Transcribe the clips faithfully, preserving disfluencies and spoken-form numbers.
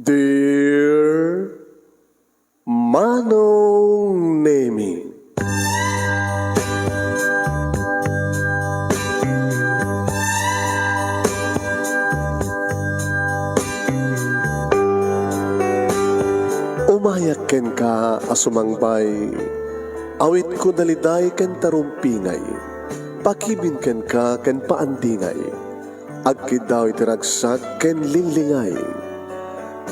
Dear Manong Nemi. Umayak kenka a sumangbay, awitko daliday ken tarumpingay, pakibin kenka ken paandingay. Agkiddaw iti ragsak ken linglingay.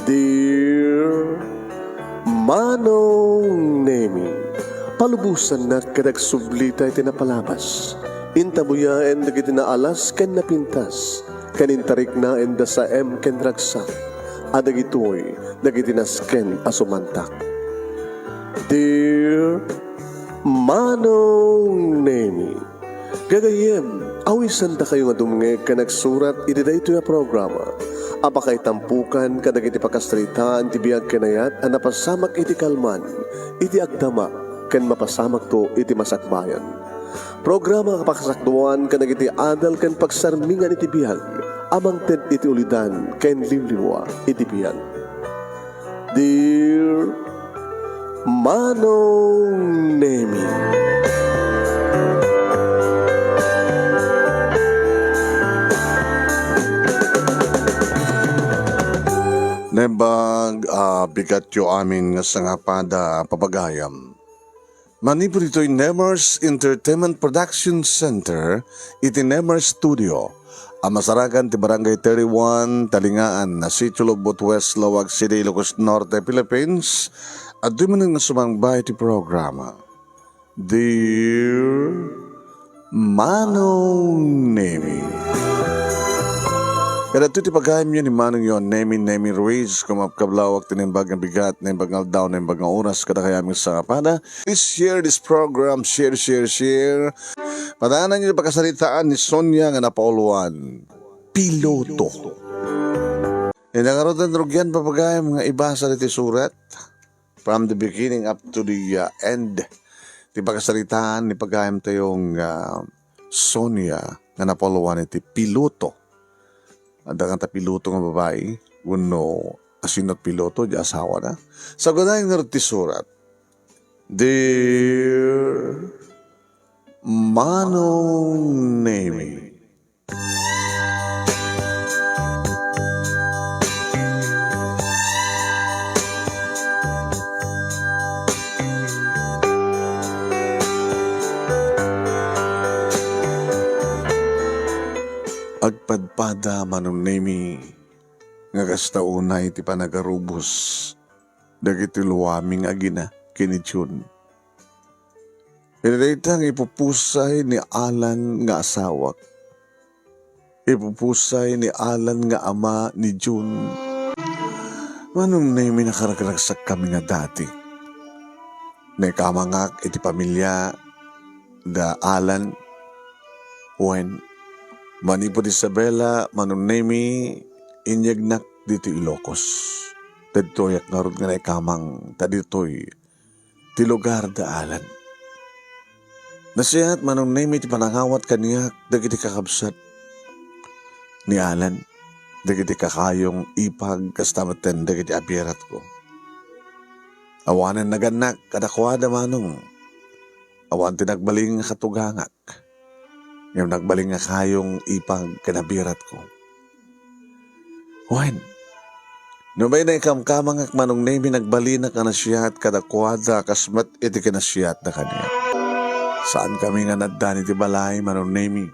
Dear Manong Nemi, palubosannak ket agsublita iti napalabas. Intabuyaen dagiti naalas ken napintas, ken intariknaenda saem ken ragsak, a dagitoy dagiti nasken a sumantak. Dear Manong Nemi, gagayyem, awisandakayo nga dumngeg ken agsurat iti daytoy a programa a pakaitampokan kadagiti pakasaritaan ti biag ken ayat a napasamak iti kalman, iti agdama, ken mapasamakto iti masakbayan. Programa a pakasakduan kadagiti adal ken pagsarmingan iti biag a mangted iti ulidan ken liwliwa iti biag. Dear Manong Nemi. Naimbag a bigatyo amin nga sangapada, papagayam. Manipud ditoy Nemers Entertainment Production Center iti Nemers Studio a masarakan ti Barangay thirty-one, Talingaan, a Sitio Lobbot West, Laoag City, Ilocos Norte, Philippines, adtoy manen nga sumangbay ti programa. Dear Manong Nemi. Kadagitoy ti pagayamyo ni Manongyo a Nemi, Nemi Ruiz, kumapkablawak ti naimbag nga bigat, naimbag nga aldaw, naimbag nga oras, kadakayo amin sangapada. Please share this program, share, share, share. Padaananyo ti pakasaritaan ni Sonia nga napauluan. Piloto. Iti ngaruden, rugian, papagayam, nga ibasa ditoy surat. From the beginning up to the, uh, end, ti pakasaritaan ni pagayamtayo nga, uh, Sonia nga napauluan iti piloto. Adda kanta piloto nga babai, wenno asino ti piloto, di asawana. Sa ganayen ngarud ti surat, Dear Manong Nemi. Agpadpada, Manong Nemi, nga kasta unay ti panagarubos dagiti luami nga agina ken ni Jun. Iti dayta nga ipupusay ni Alan nga asawak. Ipupusay ni Alan nga ama ni Jun. Manong Nemi, nakaragsakkami nga dati. Naikamangak iti pamilia da Alan. Wen, manipud Isabela, Manong Nemi, inyegnak ditoy Ilocos. Dagitoyak ngarud nga naikamang ta ditoy ti lugar da Alan. Nasayaat, Manong Nemi, ti panangawat kaniak dagiti kakabsat ni Alan, dagiti kakayong ipag, kasta metten dagiti abiratko. Awanen nagannak kadakuada, Manong. Awan ti nagbalin nga katugangak. Ngem nagbalin nga kayong ipag ken abiratko. Wen, nupay naikamkamangak, Manong Nemi, nagbalinak a nasiat kadakuada kas met iti kinasiatda kaniak. Saankami nga naaddan iti balay, Manong Nemi.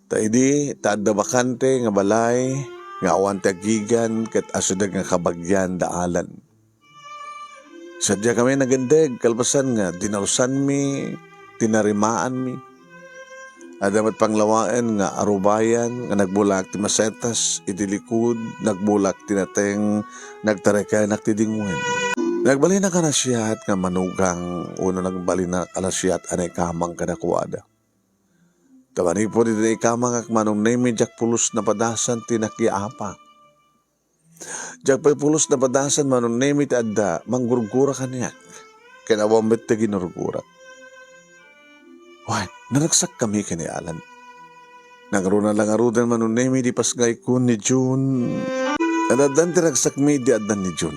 Ta idi, ta adda bakante nga balay nga awan ti agigan ket asideg nga kabagian da Alan. Sadiakami nagindeg, kalpasan nga dinausanmi ti narimaanmi. Adda met panglawaen nga arubayan nga nagbulaak ti masetas iti likud, nagbulaak ti nateng, nagtarikenak ti dingwen. Nagbalinak a nasiat nga manugang, wenno nagbalinak a nasiat a naikamang kadakuada. Ta manipud iti naikamangak, Manong Nemi, diak pulos napadasan ti nakiapa. Diak pay pulos napadasan, Manong Nemi, ti adda manggurgura kaniak, ken awan met ti ginurgurak. Wen, naragsakkami ken ni Alan. Nangruna la ngaruden, Manong Nemi, idi pasngayko ni Jun. Ad-addan ti ragsakmi idi addan ni June.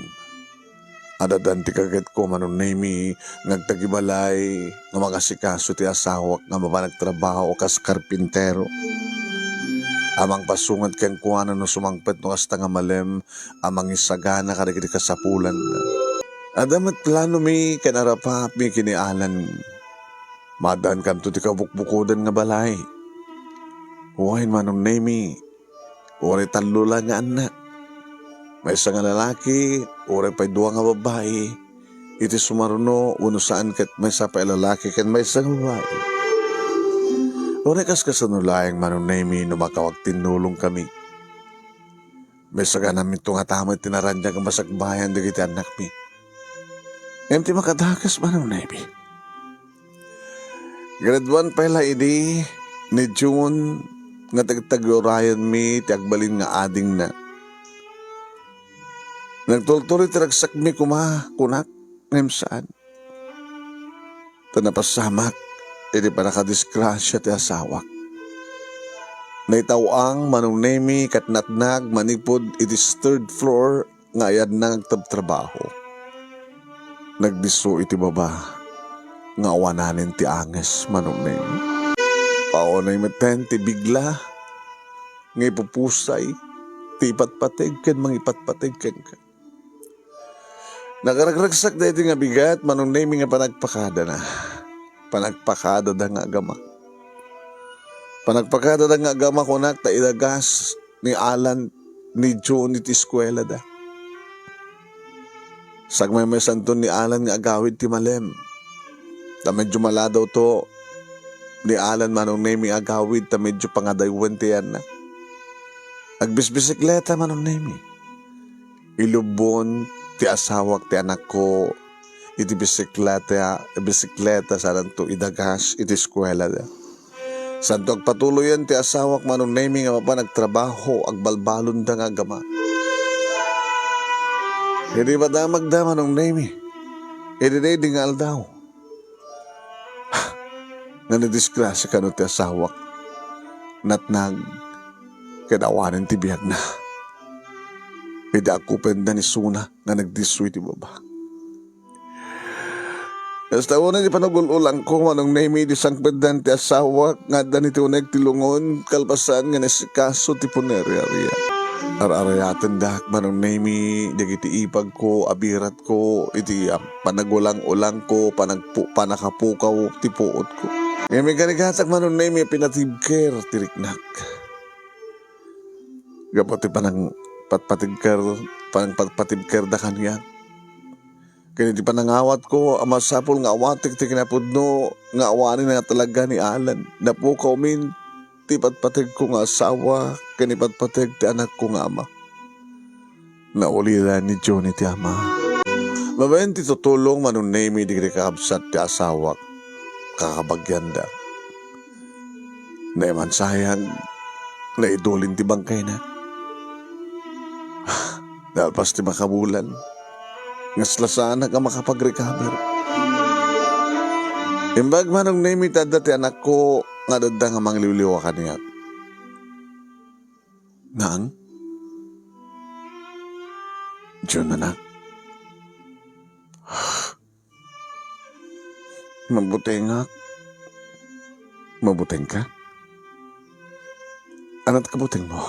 Ad-addan ti kaketko, Manong Nemi, nga agtagibalay, nga mangasikaso ti asawak nga mapan agtrabaho kas karpintero. A mangpasunget kenkuana no sumangpet no kasta nga malem a mangisagana kadagiti kasapulanna. Adda met planomi ken arapatmi ken ni Alan. Maaddaankanto ti kabukbukodan nga balay. Wen, Manong Nemi, uray tallo la nga annak. Maysa nga lalaki, uray pay dua nga babbai. Iti sumaruno, wenno saan ket maysa pay a lalaki ken maysa nga babbai. Uray kaskasano laeng, Manong Nemi, no makawagtinnulongkami. Maysa gayam met nga tama iti naraniag a masakbayan dagiti annakmi. Ngem ti makadakes, Manong Nemi, grade one pay la idi ni June nga tagtagurayanmi ti agbalin nga adingna. Nagtultuloy ti ragsakmi koma, kunak, ngem saan. Ta napasamak iti pannakadisgrasia ti asawak. Naitaw-ang, Manong Nemi, ket natnag manipud iti third floor nga ayadna nga agtabtrabaho. Nagdisso iti baba nga awananen ti anges, Manong Nemi. Paunay metten ti bigla nga ipupusay ti ipatpateg ken mangipatpateg kenka. Nakaragragsak daytoy nga bigat, Manong Nemi, nga panagpakadana. Panagpakadada nga agama. Panagpakadada nga agama, kunak, ta idagas ni Alan ni June iti eskuelada. Sagmaymaysanton ni Alan nga agawid ti malem. Ta medyo maladawto ni Alan, Manong Nemi, agawid ta medyo pangadaywen ti yanna. Agbisbisikleta, Manong Nemi. Ilubbon ti asawak ti anakko iti bisikleta, bisikleta sananto idagas iti eskuelada. Santo agpatuloyen ti asawak, Manong Nemi, nga mapan agtrabaho, agbalbalonda nga agama. Idi madamagda, Manong Nemi, idi daydi nga aldaw, nga nadisgrasia kano ti asawak, natnag, ket awanen ti biagna. Idi akupenda ni Suna nga nagdisso iti baba. Kasta unay ti panagul-ulangko, Manong Nemi, idi sangpetdan ti asawak nga addan iti uneg ti lungon, kalpasan nga nasikaso ti punerarya. Ar-arayatendak, Manong Nemi, dagiti ipagko a biratko iti, ah, panagulang-ulangko, panagpu-, panakapukaw ti puotko. Ngem ikarigatak, Manong Nemi, pinatibker ti riknak. Gapu ti panangpatpatibker, panangpatpatibkerda kaniak. Ken iti panangawatko a masapul nga awatek ti kinapudno nga awanen nga talaga ni Alan. Napukawmin ti ipatpategko nga asawa ken ipatpateg ti anakko nga ama. Naulila ni Johnny ti ama. Babaen ti tutulong, Manong Nemi, dagiti kakabsat ti asawak, kakabagianda. Naimansayag, naidulin ti bangkayna. Nalpas ti makabulan, ngaslasaanak a makapag-recover. Imbag, Manong Nemi, ta adda ti anakko nga adda nga mangliwliwa kaniak. Nang? Jun, anak. Mabutengak. Mabutengka? Ania ti kabutengmo?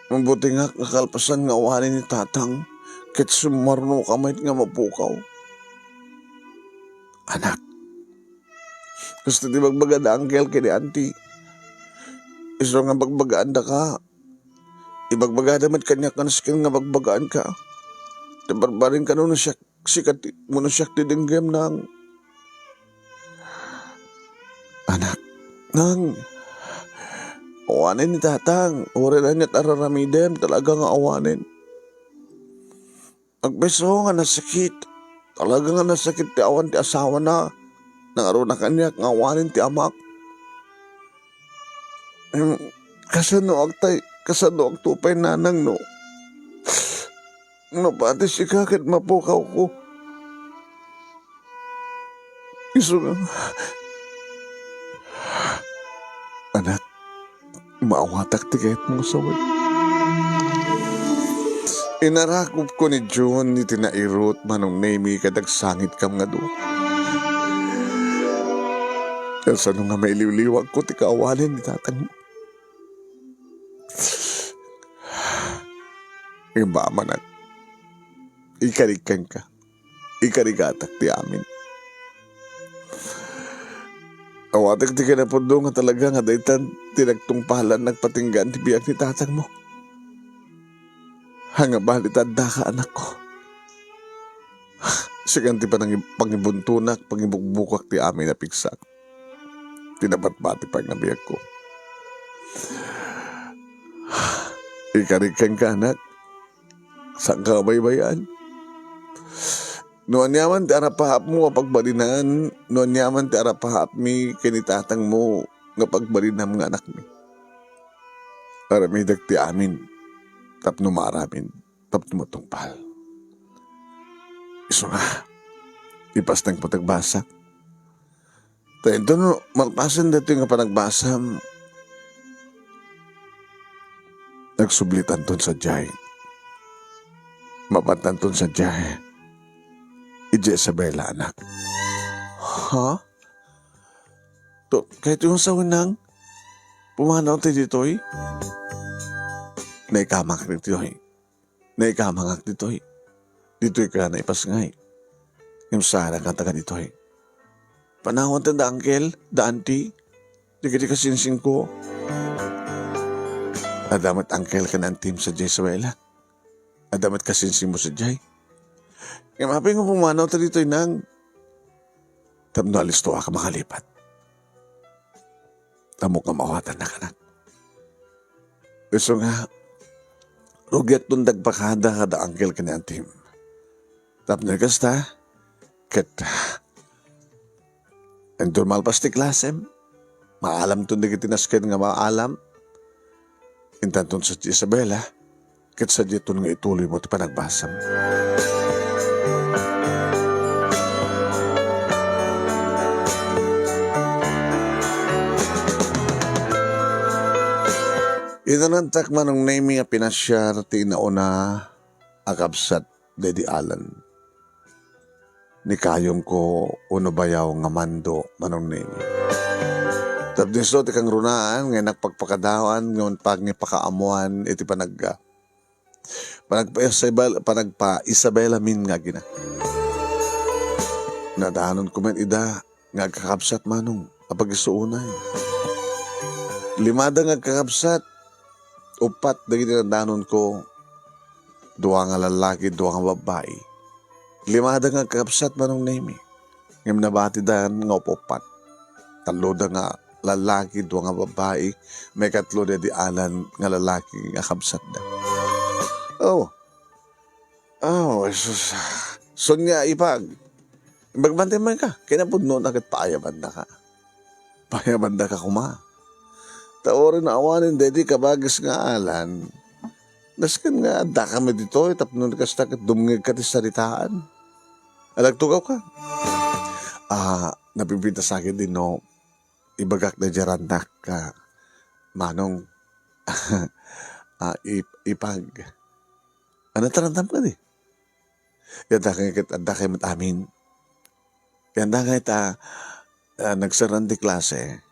Mabutengak nga kalpasan nga awanen ni tatang, ket summarnoka met nga mapukaw. Anak, kasta ti ibagbaga da uncle ken ni auntie. Isu nga bagbagaandaka, ibagbagada met kaniak nga nasken nga bagbagaanka. Ta barbareng kano no siak, sika ti, no siak ti denggem, nang. Anak, nang, awanen ni tatang, uray aniat a raramidem, talaga nga awanen. Agpayso nga nasakit. Talaga nga nasakit ti awan ti asawana. Nangaruna kaniak nga awanen ti amak. Em, kasano agtay, kasano agtupay, nanang, no? No pati sika ket mapukawko. Isu nga, anak, maawatak ti kayatmo nga sawen. Inarakupko ni June iti nairut, Manong Nemi, ket agsangitkam nga dua. Kasano nga mailiwliwagko ti kaawalen ni tatangmo? Ngem amangan, ikarik kenka. Ikarigatak ti amin. Awatek ti kinapudno nga talaga nga daytan ti nagtungpalan nagpatinggaan ti biag ni tatangmo. Ania bali ta addaka, anakko. Sika ti panangi-, pangibuntonak, pangibugbukak ti amin a pigsak. Ti nabatbati pay nga biagko. Ikarik kenka, anak. Saanka a baybay-an? No aniaman ti arapaapmo a pagbalinan, no aniaman ti arapaapmi ken ni tatangmo nga pagbalinam nga anakmi, aramidek ti amin tapno maaramid, tapno matungpal. Isu nga, ipasnekmo ti agbasak. Ta inton malpasen daytoy nga panagbasam, agsublitanton sadiay. Mapantanton sadiay idiay Isabela, anak. Ha? To, kayatyo nga sawen, Nang? Pumanaw ti ditoy? Naikamangak ditoy. Naikamangak ditoy. Ditoy ka naipasngay. Ngem saan a taga ditoy. Panawanten da uncle, da auntie. Dagiti kasinsingko. Adda met uncle ken auntie sadiay Isabela. Adda met kasinsingmo sadiay. Ngem apay nga pumanawta ditoy, Nang? Tapno alistoak a makalipat. Ammok nga maawatannak, anak. Isu nga, rugiakton dagpakada kada uncle ken ni auntie. Tapno kasta, ket, inton malpas ti klasem, maalamton dagiti nasken nga maalam. Intanton sadiay Isabela, ket sadiayton nga ituloymo ti panagbasam. Inarantak, Manong Nemi, a pinasiar ti inauna a kabsat daydi Alan. Ni kayumko uno bayaw nga mando, Manong Nemi. Tapno isu ti kangrunaan nga innak pagpakadawan nga pagngipakaammoan iti panag-, panagpa-Isabel-, panagpa-Isabela min nga agina. Nadanonko met ida nga agkakabsat, Manong, a pagisuonay. Limada nga agkakabsat, uppat dagiti nadanonko, dua nga lallaki, dua nga babbai. Limada nga agkakabsat, Manong Nemi. Ngem nabatida nga uppat. Talloda nga lallaki, dua nga babbai, maikatlo daydi Alan nga lallaki nga kabsatda. Oh. Oh, Jesus. Sonia, ipag. Ipagbantay man ka. Kinapudno na ket paayabandaka. Paayabandaka koma. Ta uray no awanen daydi kabagis nga Alan, nasken nga addakami ditoy tapno kasta ket dumngegka ti saritaan. Nagtugawka. Ah, napipintas a ketdi no ibagak daydi rannak, ah, Manong. Ah, ip-, ipag. Ania ti randam kadi? Yadda kay ket adda kay met amin. Yadda kay ta, ah, nagsarang ti klase.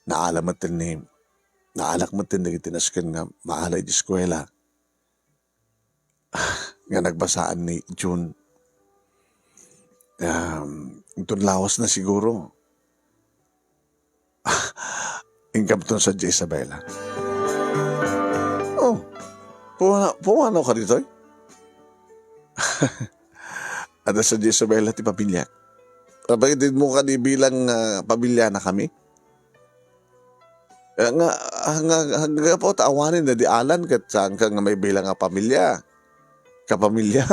Naala met ni, naalak met dagiti nasken nga maala iti eskuela. Nga nagbasaan ni June. Um, inton lawas na siguro. Inkamton sadiay Isabela. Oh, pumana-, pumanaw ka ditoy? Adda sadiay Isabela ti pamilya. Apay, dimo kadi bilang, ah, pamilya na kami? Eh, nga, nga, nga, gapu ta awanen daydi Alan ket saanka nga maibilang a pamilya. Kapamilya.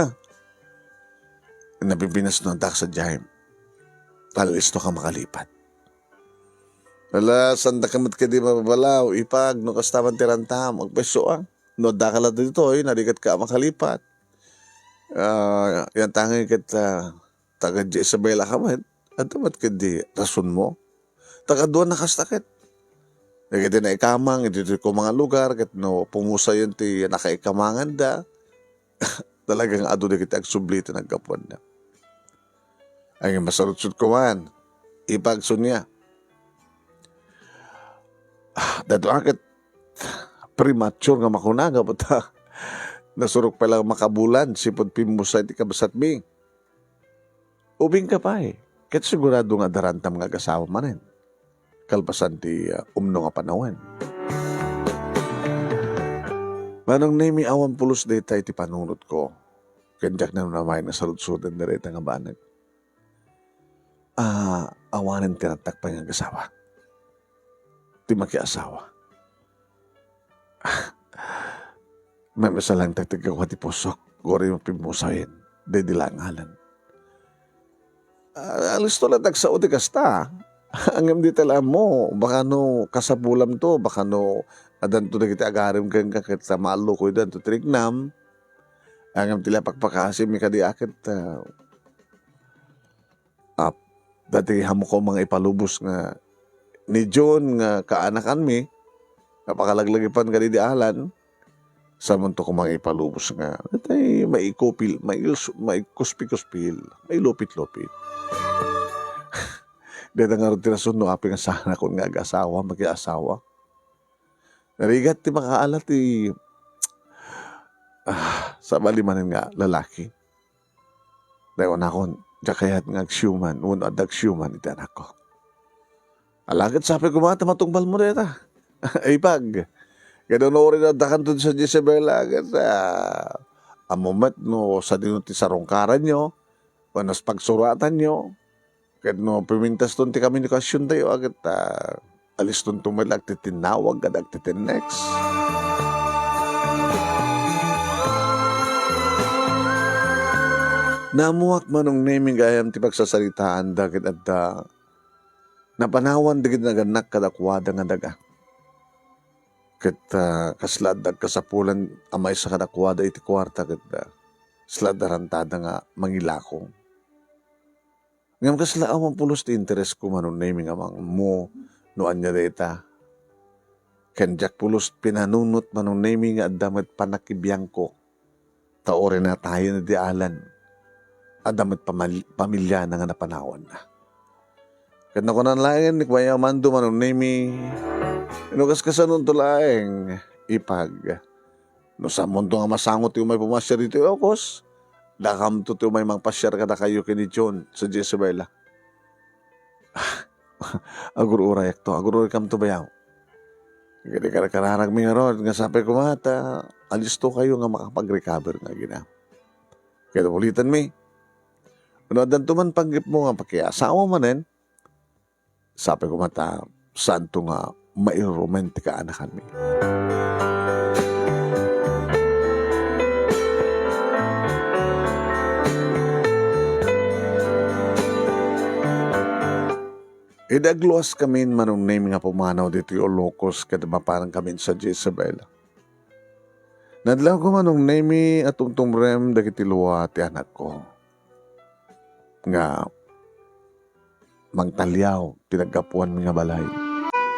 Napipinasnoantak sadiay. Alisto ka makalipat. Ala, saandak met kadi mababalaw, ipag, no kasta man ti rantam, agpayso a. No addaka la ditoy, narigatka a makalipat. Ah, yantangay ket, ah, taga Isabela ka met. Adda met kadi rasonmo. Taga dua na kasta ket. Dagiti naikamang iti ditoy koma nga lugar, ket no pumusayen ti nakaikamanganda, Talaga nga adu dagiti agsubli ti naggapuanna. Ay, masarudsodko man, ipag, Sonia. Ah, daytoy a ket premature nga makuna, gapu ta nasurok pay la makabulan sipud pimmusa iti kabsatmi. Ubingka pay, ket sigurado nga adda rantam nga agasawa manen kalpasan ti, ah, umno nga panawen. Manong Nemi, awan pulos dayta iti panunotko, ken diak namnamaen nga sarudsoden dayta nga banag. Ah, awanen ti nattak pay nga agasawa. Ti makiasawa. Maimbag laeng ti aggapu ti pusok, uray mapimmusayen, daydi la ngalan. Ah, alisto la ti agsao ti kasta. Ngem dita la ammo, baka no kasapulamto, baka no addanto dagiti agarim kenka ket ta maallukoydanto ti riknam. Ngem ti la pakpakaasimi kadi a ket, ah, Ap, daytoy ammoka mangipalubos nga ni John nga kaanakanmi, nga pakalaglagipan kadi di Alan, samonto ko mangipalubos nga, daytoy maikupil, mailus-, maikuspi-kuspil, mailupit-lupit. Dayta ngarud ti rason no apay nga saanakon nga agasawa, makiasawa. Narigat ti makaala ti, ah, sabali manen nga lalaki. Dayta unakon, diak kayat nga agsiuman, wenno adda agsiuman iti anakko. Ala ket sapay koma ta matungpalmo dayta. Ipag. Ket no uray addakanto sa Jezebel, ket, ah, ammo met no sadino ti sarungkaranyo, wenno pagsuratanyo, ket no pimintaston ti komunikasiontayo, ket, ah, alistonto met la agtitinnawag ken agtitinnext. Naammoak, Manong Nemi, gayyem ti pagsasaritaanda ket adda napanawan dagiti nagannak kadakuada nga daga. Ket, ah, kasla adda agkasapulan a maysa kadakuada iti kuarta ket, ah, kasla adda rantada nga mangilako. Ngem kasla awan pulos ti interesko, Manong Nemi, nga mangmmo no ania dayta. Ken diak pulos pinanunot, Manong Nemi, nga adda met pannakibiangko. Ta uray natayen idi Alan, adda met pamal-, pamiliana nga napanawanna. Ket nakunan laengen ni Kuya Mando, Manong Nemi, no kaskasanonto laeng, ipag. No samonto nga masango ti umay pumasiar ditoy Ilocos, dakamto ti umay mangpasiar kadakayo ken ni John sa Jezebel. Agur-urayakto, agur-uraykamto, bayaw. Ket ikarkararagmi ngarud nga sapay koma ta alistokayo nga makapag-recover nga agina. Ket ulitanmi, no addanto man panggepmo nga pakiasawa manen, sapay koma ta saanto nga mairurumen ti kaanakanmi. Idi agluaskamin, Manong Nemi, nga pumanaw ditoy Ilocos ket mapankamin sa Jezebel, nadlawko, Manong Nemi, a tumtumrem dagiti lua ti anakko nga mangtaliaw ti naggapuanmi nga balay.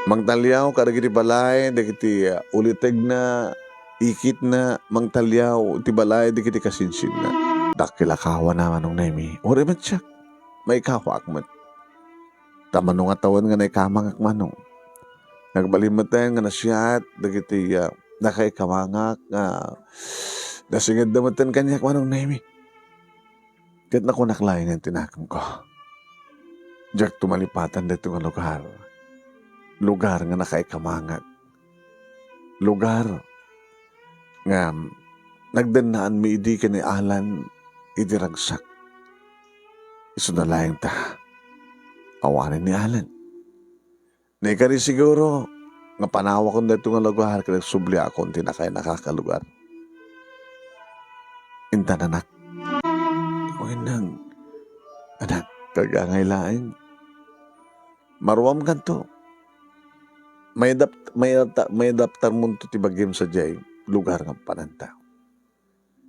Mangtaliaw kadagiti balay dagiti, ah, ulitegna, ikitna, mangtaliaw ti balay dagiti kasinsinna. Dakkel a kawana, Manong Nemi. Uray met siak, maikawaak met. Ta mano nga tawen nga naikamangak, Manong. Nagbalin metten nga nasiat dagiti, ah, nakaikamangak nga nasingedda metten kaniak, Manong Nemi. Ket nakunak laengen ti nakemko, diakto malipatan daytoy nga lugar. Lugar nga nakaikamangak. Lugar nga nagdennaanmi idi ken ni Alan iti ragsak. Isuna laeng ta awanen ni Alan. Naikari siguro nga panawakon daytoy nga lugar ket agsubliakon ti nakainakak a lugar. Intan, anak. Wen, nang, anak, kagangay laeng. Maruamkanto. Maidap-, maidapta-, maidaptarmonto ti bagim sadiay lugar nga pananta.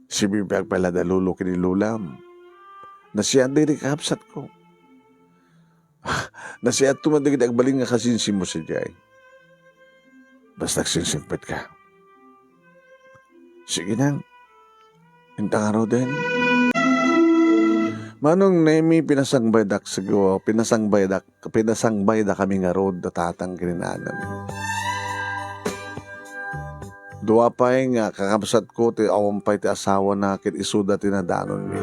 Sibibiag pay la da lolo ken ni lolam. Nasiat dagiti kakabsatko. Nasiatto met dagiti agbalin nga kasinsinmo sadiay. Basta agsingsingpetka. Sige nang. Inta ngaruden, Manong Nemi, pinasangbaydak sigo, pinasangbaydak, pinasangbaydakami ngarud da tatang ken ni nanang. Dua pay nga kakabsatko ti awan pay ti asawana ket isuda ti nadanonmi.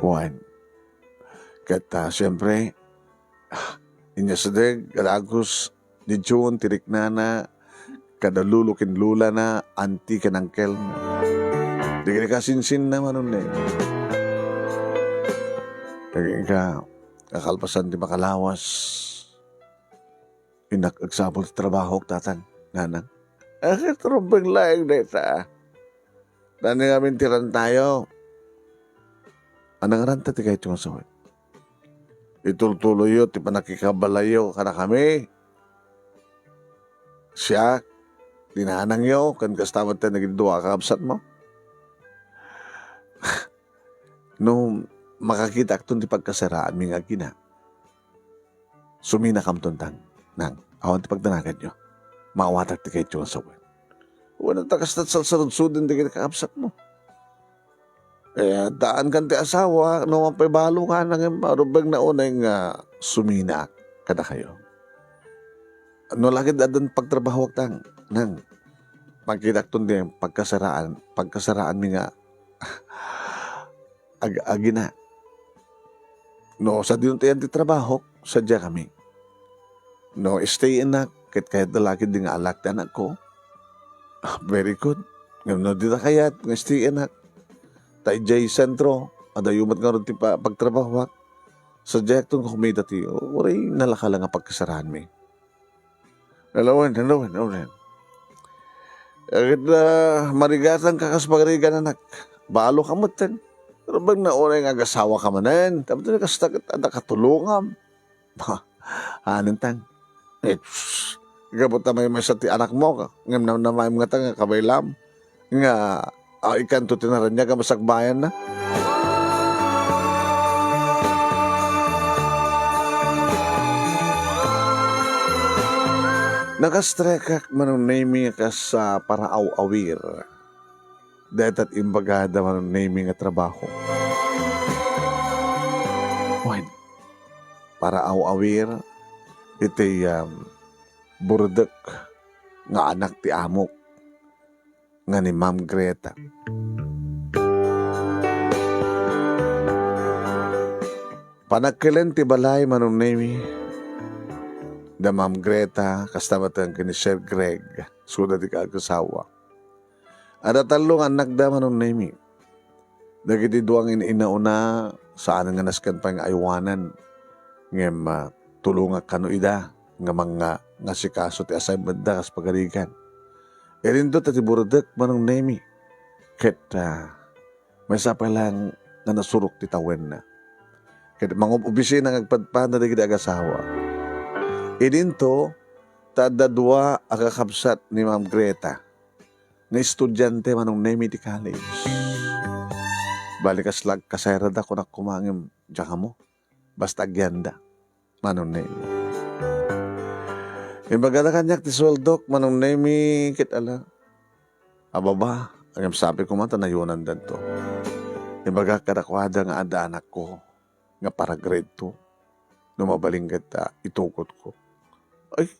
Wen, ket, ah, siempre, ah, inya sideg, kadagos, ni June, ti riknana, kada lolo ken lolana, auntie ken uncle-na. Dagiti kasinsinna, Manong Nemi. Dagiti ka-, kakalpasan ti makalawas, innak agsapul ti trabahok, tatang, nanang. Ay, ket rumbeng laeng dayta. Nani ngamin ti rantayo? Anang ranta ti kayatyo nga sawen? Itultuloyyo ti pannakikabalayyo kadakami. Siak, ni nanangyo, ken kasta met ti dagiti dua a kakabsatmo. No makakitaakton ti pagkasaraanmi nga agina, suminakamton, tang, nang, awan ti pagdanaganyo. Maawatak ti kayatyo nga sawen. Wen, ta kasta ti sarsarudsodem dagiti kakabsatmo. Eh, addaankan ti asawa, no man pay balo nga, nangem, rumbeng na unay nga suminaak kadakayo. No la ket addan pagtrabahoak, tang, nang, makitakton ti pagkasaraan, pagkasaraanmi nga ag-, agina. No, sadino ti ayan ti trabahok, sadiakami. No, stay-enak, ket kayatda la ketdi nga alak ti anakko. Ah, very good. Ngem no dita kayat nga stay-enak, ta idiay sentro, adayo met ngarud ti pa-, pagtrabahoak, sadiakto nga kumita ti, uray nalaka la nga pagkasaraanmi. Alawen, alawen, alawen. Ket, ah, marigatanka kas pagarigan, anak. Balo ka metten. Pero bang naunay nga agasawaka manen, tapno kasta ket adda katulongam. Anen, tang. Eh, sus. Gapu ta maymaysa ti anakmo, ngem namnamaem ngata nga kabaylam. Nga, ah, ikanto ti naraniag a masakbayanna. Nakastrekak, Manong Nemi, kas, ah, paraaw-awir. Dayta ti imbagada, Manong Nemi, nga trabaho. Wen, paraaw-awir iti, um, burdek nga anak ti amok nga ni Ma'am Greta. Panagkelen ti balay, Manong Nemi, da Ma'am Greta, kasta met ken ni Sir Greg, isuda ti kaagasawa. Adda tallo nga annakda, Manong Nemi. Dagiti dua nga in-inauna, saan nga nasken pay nga aywanen. Ngem, ah, tulongak kano ida nga manga-, nga asikaso ti assignment da kas pagarigan. Idinto ta ti burdek, Manong Nemi. Ket, ah, maysa pay laeng nga nasurok ti tawenna. Ket mangub-obisina nga agpadpada dagiti agasawa. Idinto ta adda dua a kakabsat ni Ma'am Greta nga estudiante, Manong Nemi, ti college. Bali, kasla agkasayra da, kunak koma, ngem diak ammo. Basta agyanda, Manong Nemi. Imbagada kaniak ti sueldok, Manong Nemi, ket ala, ababa, ngem sabi koma ta nayonandanto. Imbagak kadakuada nga adda anakko nga para grade two. No mabalin ket, ah, itukotko. Ay,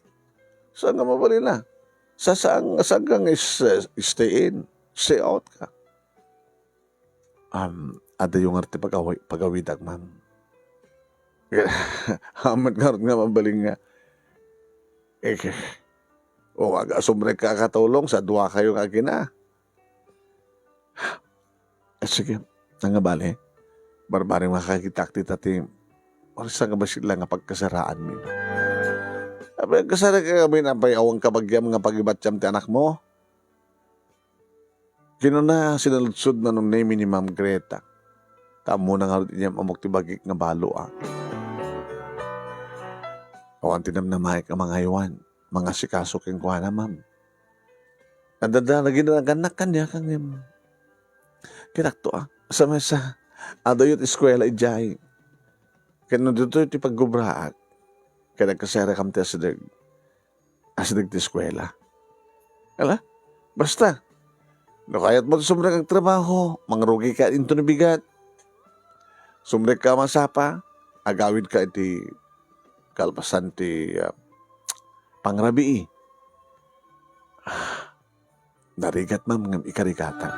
saan nga mabalin a? Sa-, saan, saan nga is-, stay in, stay out ka? Um, adayo ngarud ti pagawi-, pagawidak, ma'am. Amet ngarud nga mabalin nga, eh, o, agasumrek ka katulong sa dua kayo nga agina. Eh, sige, nangabali. Barbareng makakitak ti ta ti, marisa nga bassit la nga pagkasaraanmi. Apay, agkasarek ka kami, apay awan kabagiam nga pagibatiam ti anakmo? Kinuna, sinaludsod, Manong Nemi, ni Ma'am Greta. Ta ammona ngarud idiay am-amok ti bagik nga balo, a. Awan ti namnamaek a mangaywan, mangasikaso kenkuana, ma'am. Adda, adda, naginagannak kaniak, ngem. Kinakto, a. Sa maysa, adayo ti eskuela idiay. Ket no ditoy ti paggubraak, ket agkasayarekam ti asideg. Asideg ti eskuela. Ala, basta. No kayatmo ti sumrek nga agtrabaho, mangrugika inton bigat. Sumrekka a masapa, agawidka iti kalpasan ti, ah, pangrabii. Narigat man ngem ikarigatan.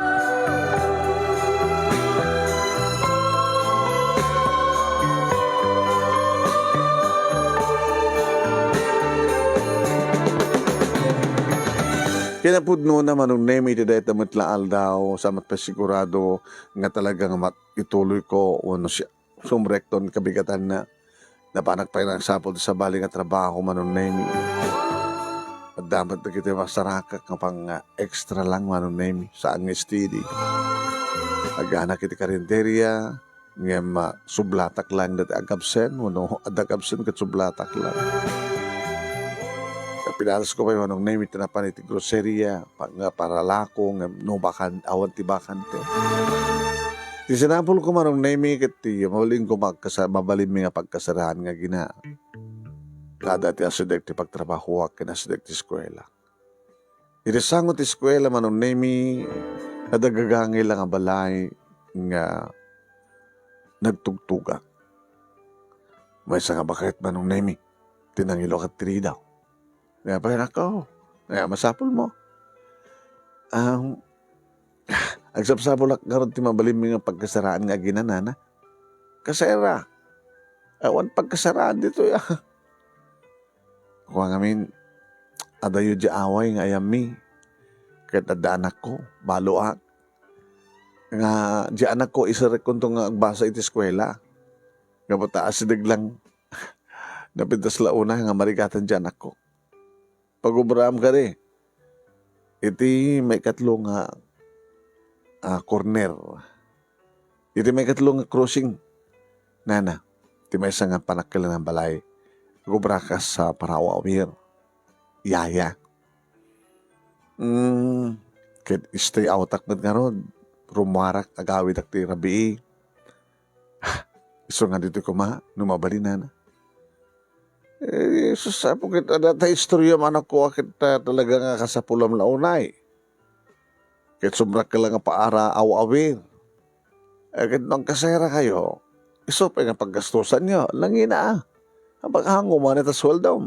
Kinapudnona, Manong Nemi, iti dayta met la aldaw, sa met pay sigurado nga talaga nga mat-, ituloyko wenno si-, sumrekton kabigatanna. Napanak pay nagsapul ti sabali nga trabaho, Manong Nemi. Adda met dagiti masarakak nga pang-extra lang, Manong Nemi, saan nga steady. Aganak iti karinderya, ngem, ah, sublatak lang dati agabsen, wenno adda agabsen ket sublatak lang. Pinares ko pay, Manong Nemi, ti napan iti groceria, pa-, nga para lako, ngem no bakan-, awan ti bakante. Ti sinapulko, Manong Nemi, ket ti mabalinko pagkasa-, mabalinmi nga pagkasaraan nga agina. Kada ti asideg ti pagtrabahoak ken asideg ti eskuela. Iti sango ti eskuela, Manong Nemi, adda gagangay la nga balay nga nagtugtugak. Maysa nga baket, Manong Nemi, ti nangilukat ti ridaw. Kaya pay, nako, kaya masapulmo. Ang agsapsapulak ngarud ti mabalinmi nga pagkasaraan nga agina, nana. Kasera. Awan pagkasaraan ditoy, ah. Kua ngamin, adayo di away nga ayammi. Ket adda anakko, baloak. Nga di anakko, iserrekkonto nga agbasa iti eskuela. Gapu ta asideg lang. Napintas la unay nga marigatan di anakko. Pagubraam kadi iti maikatlo nga, ah, corner. Iti maikatlo nga crossing, nana, ti maysa nga panakkelan a balay, agubrakas sa paraw-awir. Yaya. Mm, ket stay outak met ngarud. Rummuarak, agawidak ti rabii. Isu nga ditoy koma, no mabalin, nana. Eh, sus, apo, ket adda ta istorya man ako, ket, ah, talaga nga kasapulam la unay. Ket sumrekka la nga paara aw-awir. Eh, ket no agkaserakayo, isu pay nga paggastusanyo, nangina, ah. Apagango man ita sueldom.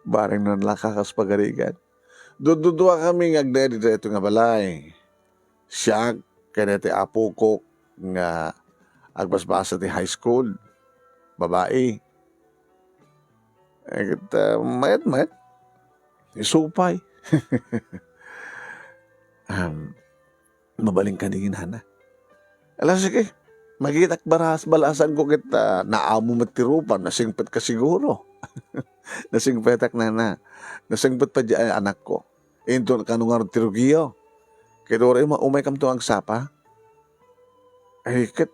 Bareng no nalaka kas pagarigan. Dududuakami nga agnaed iti daytoy nga balay. Siak ken daytoy apokok nga agbasbasa ti high school, babai. Eh, ket, ah, mayat-mayat, isu pay. Am, mabalin kadi, nana. Ala, sige. Makitak baras-, balasanko ket, ah, naamo met ti rupam, nasingpetka siguro. Nasingpetak, nana. Nasingpet pay di anakko. Inton kano ngarud ti rugiyo. Ket uray ma-, umaykamto agsapa. Ay, ket,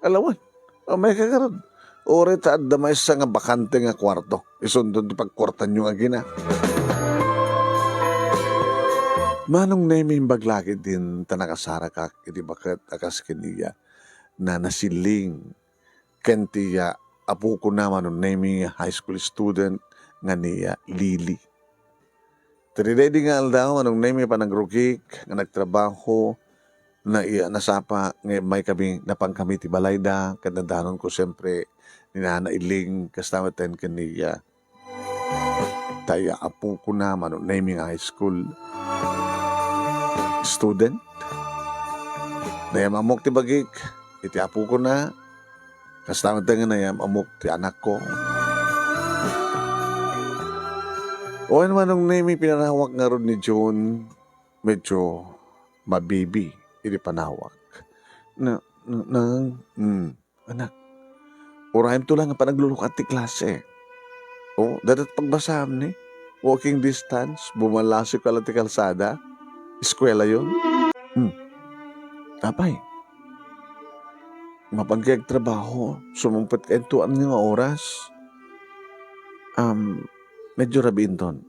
alawan. Umayka ngarud. Uray ta adda maysa nga bakante nga kuarto. Isunton ti pagkuartanyo nga agina. Manong Nemi, imbag la ketdin ta nakasarakak iti baket a kas ken iya, nana Siling, ken ti, ah, apokona, Manong Nemi, high school student nga ni, ah, Lily. Ti daydi nga aldaw, Manong Nemi, panagrukik nga nagtrabaho, na, iya, nasapa nga immaykami, napankami ti balayda, ket nadanonko siempre ni Nana Iling, kasta met ken ni, ah, tay apokona, Manong Nemi, nga high school student. Nayaam-ammok ti bagik iti apokona, kasta met nga nayaam-ammok ti anakko. Wen, Manong Nemi, pinarawak ngarud ni June, medyo mabibi iti panawak. Na, na, nang, hmm. Anak, urayemto la nga panaglulukat ti klase. O, dayta ti pagbasaam ni, walking distance, bumalasika la ti kalsada, eskuelayon. Hmm. Apay, mapanka agtrabaho, sumungpetka intono nga oras. Am, medyo rabiinton.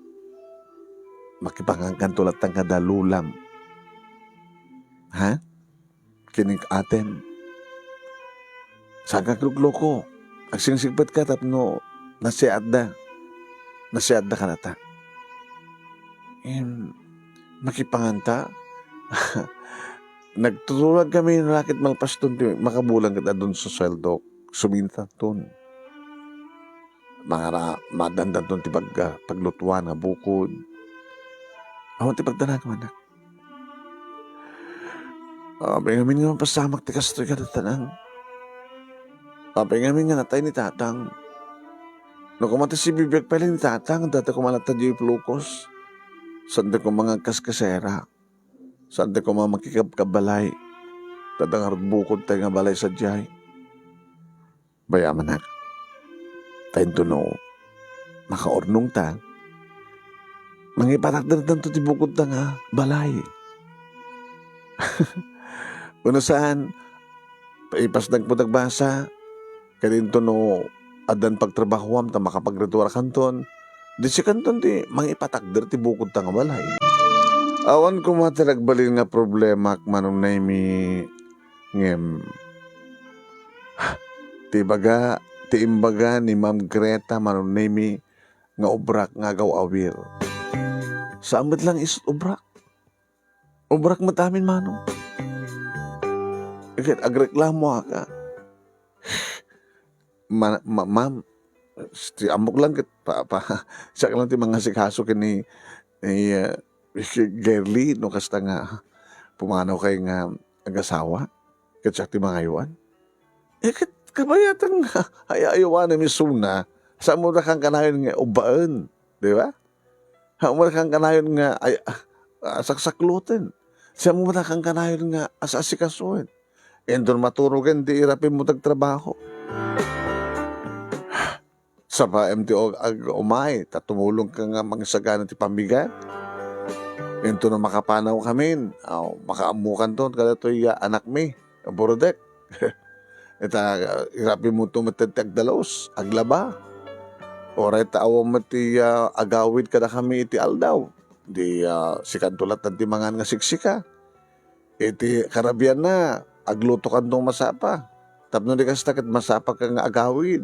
Makipangankanto latta kada lulam. Ha? Ken ni atem. Saan ka aglukloko. Agsingsigpetka tapno nasiatda. Nasiatda kanata. Em, Makipanganta? Nagtutulagkami no la ket malpaston ti makabulan ket adun susueldok. Sumintanton. Mangara-, madandanton ti pag-, paglutuan nga bukod. Awan ti pagdananmo, anak. Apay ngamin nga mapasamak ti kastoy kadatanan? Apay ngamin nga natay ni tatang? No koma ti sibibiag pay laeng ni tatang, adda koma latta diay Ilocos. Saan ti koma nga agkaskasera. Saan ti koma makikabkabbalay. Adda ngarud bukod tay nga balay sadiay. Bay-am, anak. Ta inton no makaurnongta, mangipatakderdanto ti bukodta nga balay. Wenno saan, ipasdagmo ti agbasa, ket inton no addan pagtrabahoam ta makapagritualkanton, di sikanton ti mangipatakder ti bukodta nga balay. Awan koma ti nagbalin nga problemak, Manong Nemy, ngem ti ibaga, ti imbaga ni Ma'am Greta, Manong Nemy, nga ubrak nga agaw-awir. Saan met laeng isut' ubrak. Ubrak met amin, Manong. Ket agreklamoak a. Ma-, ma-, ma'am, ti ammok lang ket pa-, pa-, siak lang ti mangasikaso ken ni, ni, ah, Girlie no kasta nga pumanawkay nga agasawa ket siak ti mangaywan. Eh, ket kabayatan nga ay-ayawanmi isuna, saan mo da kankanayon nga ubbaen, di ba? Saan mo da kankanayon nga ay-, ah, saksakloten. Saan mo da kankanayon nga as-asikasuen. Inton maturogen ti irapim mo ti agtrabaho. Sabaem ti ag-, ag-, umay, ta tumulongka nga mangisagana ti pambigat. Inton no makapanawkamin, aw, makaammokanton kadatoy a anakmi, a burodek. Ita, irapim mo to met ti agdalus, aglaba. Uray ta awan met ti, ah, agawid kadakami iti aldaw. Di, ah, sikanto latta ti mangan nga siksika. Iti karabianna, aglutokanto masapa. Tapno di kasta ket masapaka nga agawid.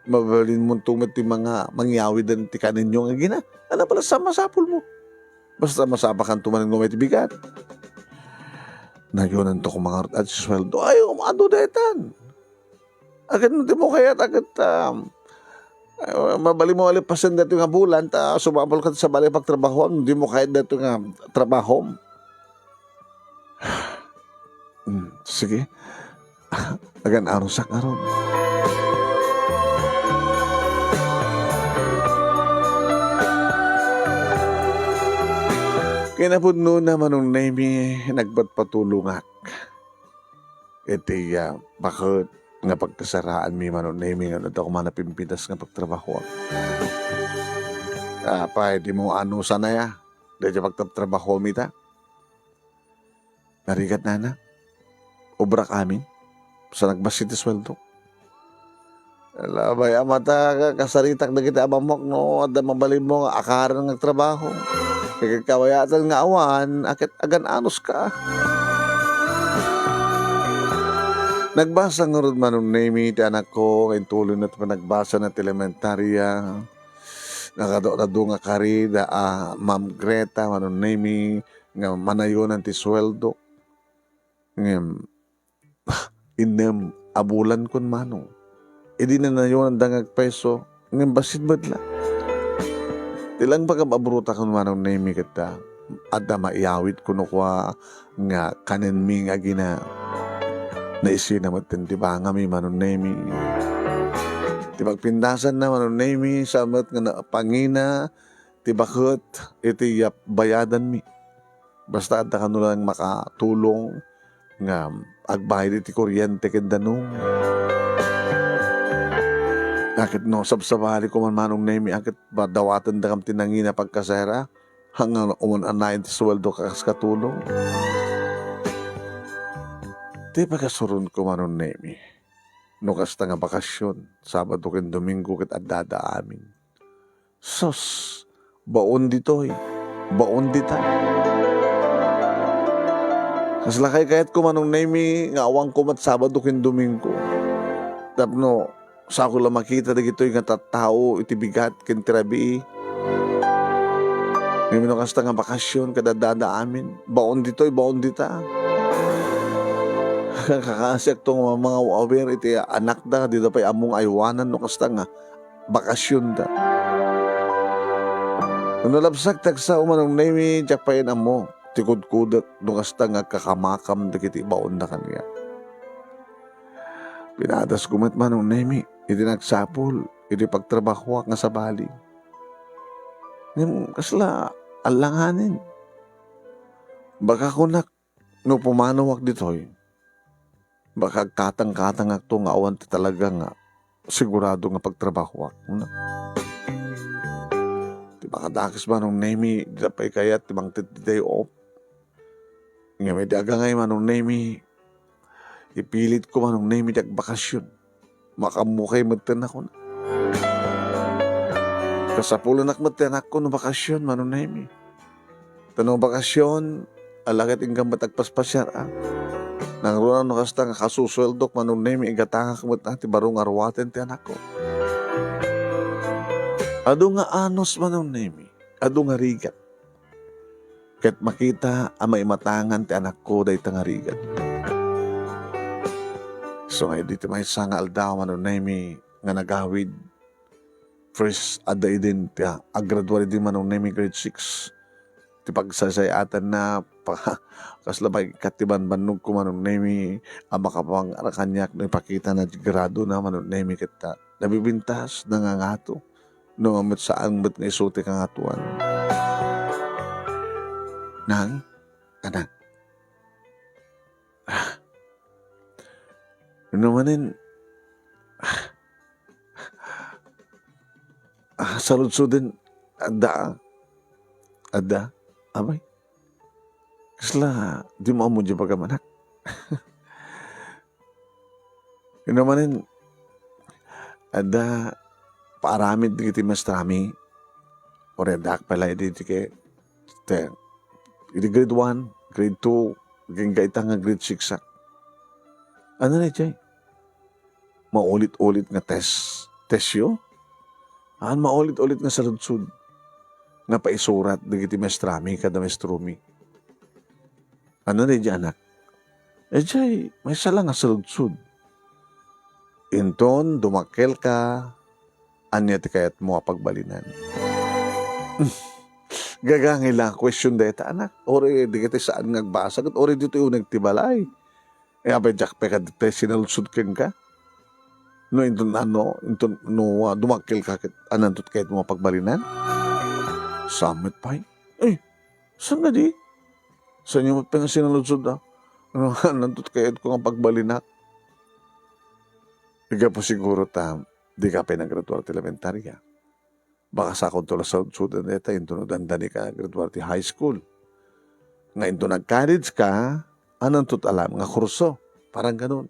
Mabalinmonto met ti manga-, mangyawiden ti kaninyo nga agina. Ano pala sa masapulmo? Basta masapakanto manen nga umay ti bigat. Nayonanto koma ngarud a ti sueldo. Ay, um, adu daytan. Akin ti mo kayat, akin, um, ay, mabalin mo alipasen daytoy nga bulan, ta sumapulka sa balay pagtrabahoan, di mo kayat daytoy nga trabahom. Hmm, sige. Agan-anusak ngarud. Kinapudnona, Manong Nemy, nagpatpatulongak iti, ah, baket nga pagkasaraanmi, Manong Nemy, nga adda koma napimpintas nga pagtrabahoak. Apay, di mo anusan aya daytoy pagtrabahomi ta? Narigat, nana. Ubrak amin. Sa nagbassit ti sueldo. Labay a mata, ka-, kasaritak dagiti amamok no adda mabalinmo nga akaran nga agtrabaho. Ket kabayatan nga awan, a ket agan-anuska. Nagbasa ngarud, Manong Nemy, ti anakko, intuloyna ti panagbasana ti elementaria. Nagadu-adu nga kari da a Ma'am Greta, Manong Nemy, nga manayonan ti sueldo. Ngem, innem a bulankon, Manong. Idi nanayonanda nga agpayso, ngem bassit met la. Ti lang pagababrutakon, Manong Nemy, ket, ah, adda maiyawidko no kua nga kanenmi nga agina. Naisina met ti bangami, Manong Nemy. Ti pagpintasanna, Manong Nemy, sa met nga napangina ti baket iti yap-, bayadanmi. Basta adda kano lang makatulong nga agbayad iti kuryente ken danum. Aket no, sabsabali ko man, Manong Nemy, aket ba dawatendakam ti nangina pagkasera? Nga uman-anayen ti sueldo ka kas katulong. Ti pagasuronko, Manong Nemy, no kasta nga bakasyon, Sabado ken Domingo ket addada amin. Sus, baon ditoy, baon dita. Kasla kaykayatko, Manong Nemy, nga awanko met Sabado ken Domingo. Tapno, sako la makita dagitoy nga tattao iti bigat ken ti rabii. Ngem no kasta nga bakasion, kadadada amin, baon ditoy, baon dita. Kakasiakto nga mangaw-awir iti anakda, dida pay ammo nga aywanan no kasta nga bakasionda. No nalabsak ti agsao, Manong Nemi, diak pay ammo ti kudkudek no kasta nga agkakamakam dagiti baonda kaniak. Pinadasko met, Manong Nemi, iti nagsapul iti pagtrabahoak nga sabali. Ngem kasla alanganen. Baka kunak, no pumanawak ditoy, baka agkatangkatangakto nga awan ti talaga nga sigurado nga pagtrabahoak. Kuna, ti makadakes, Manong Nemi, dida pay kayat ti mangted ti day off. Ngem idi agangay, Manong Nemi, ipilitko, Manong Nemi, ti agbakasion. Makammukay met ti anakko. Kasapulenak met ti anakko no bakasion, Manong Nemi. Ta no bakasion, ala ket inka met agpaspasiar, a. Nangruna no kasta nga kasusueldok, Manong Nemi, igatangak met, a, ti baro nga ruaten ti anakko. Adu nga anus, Manong Nemi, adu nga rigat. Ket makita a maimatangan ti anakko dayta nga rigat. So, nga idi ti maysa nga aldaw, Manong Nemi, nga nagawid, first, adda idin ti, a, aggraduar idi, Manong Nemi, grade six. Ti pagsaysay-atanna, pa-, kasla pay ket ti banbannogko, Manong Nemi, a makapangar kaniak no ipakitana ti gradona, Manong Nemi, ket, a, nabibintas, nangangato. No, met saan met nga isu ti kangatoan. Nang, anak. Ah. No manen, ah, saludsuden, adda, adda, abay. Kasla, dimo ammo diay bagam, anak. Ino manen, adda paaramid dagiti maestrami, uray addaak pay la idi, idi ke-, te-, idi grade one, grade two, agingga ita nga grade six ak. Ania daydiay? Maulit-ulit nga test. Testyo? Haan, maulit-ulit nga saludsod nga paisurat dagiti maestrami kada maestromi. Ania daydiay, anak? Idiay, maysa la nga saludsod. Inton dumakkelka, ania ti kayatmo a pagbalinan? Gagangay la nga question dayta, anak. Uray dagiti saan nga agbasa, ket uray ditoy uneg ti balay. E, apay, diak pay kadi ti sinaludsod kenka? No inton, ano, inton, no, ah, dumakkelka ket, ananto ti kayatmo a pagbalinan? Saan met pay? Ay, saan kadi? Saanyo met pay nga sinaludsod, a? Ano, ananto ti kayatko nga pagbalinak? Gapu siguro ta dika pay naggraduar ti elementarya. Baka sakonto la saludsodon dayta inton no dandani ka naggraduar ti high school. Nga inton nag-college ka, ananto ti alam nga kurso? Parang ganun.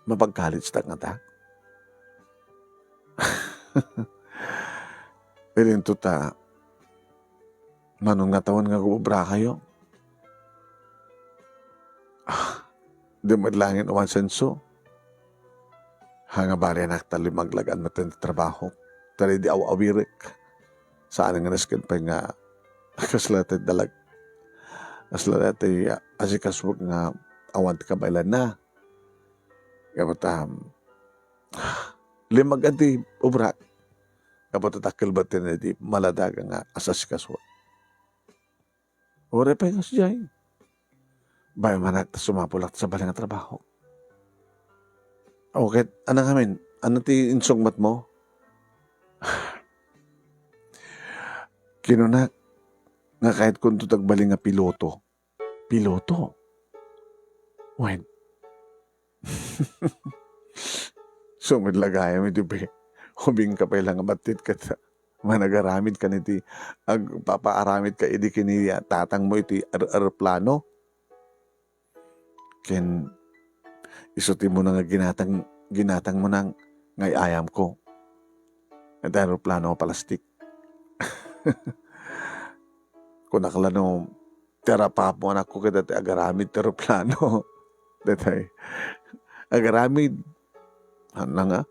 Mapag-college ta ngata? Ilinto ta, Manon nga tawen nga agubrakayo? Ah, di met laeng umansenso. Ha, nga barianak ta limaglagan met ti trabaho. Ta di aw-awirek. Saan nga nasken pay nga kasla ti dalag-, kasla ti, ah, asikasuek nga awan ti kabaelanna. Gapu ta, limag-an ti obrak. Gapu ta dakkel met ti maladaga nga as-asikasuek. Uray pay nga sadiay. Bay, manak ta sumapulak ti sabali nga trabaho. O ket, ania ngamin? Ania ti insungbatmo? Kinunak nga kayatkonto ti agbalin nga piloto. Piloto? Wen, Sumidla gayam iti ubing ka pay la nga battit ket managaramid kan iti agpapaaramid ka idi ken ni tatangmo iti er-, eroplano. Ken isu ti immuna nga ginatang, ginatangmona nga ay-ayamko. Iti eroplano a palastik. Kunak la no, ti arapapmo, anakko, ket ti agaramid ti eroplano. Daytoy. Agaramid. Haan nga.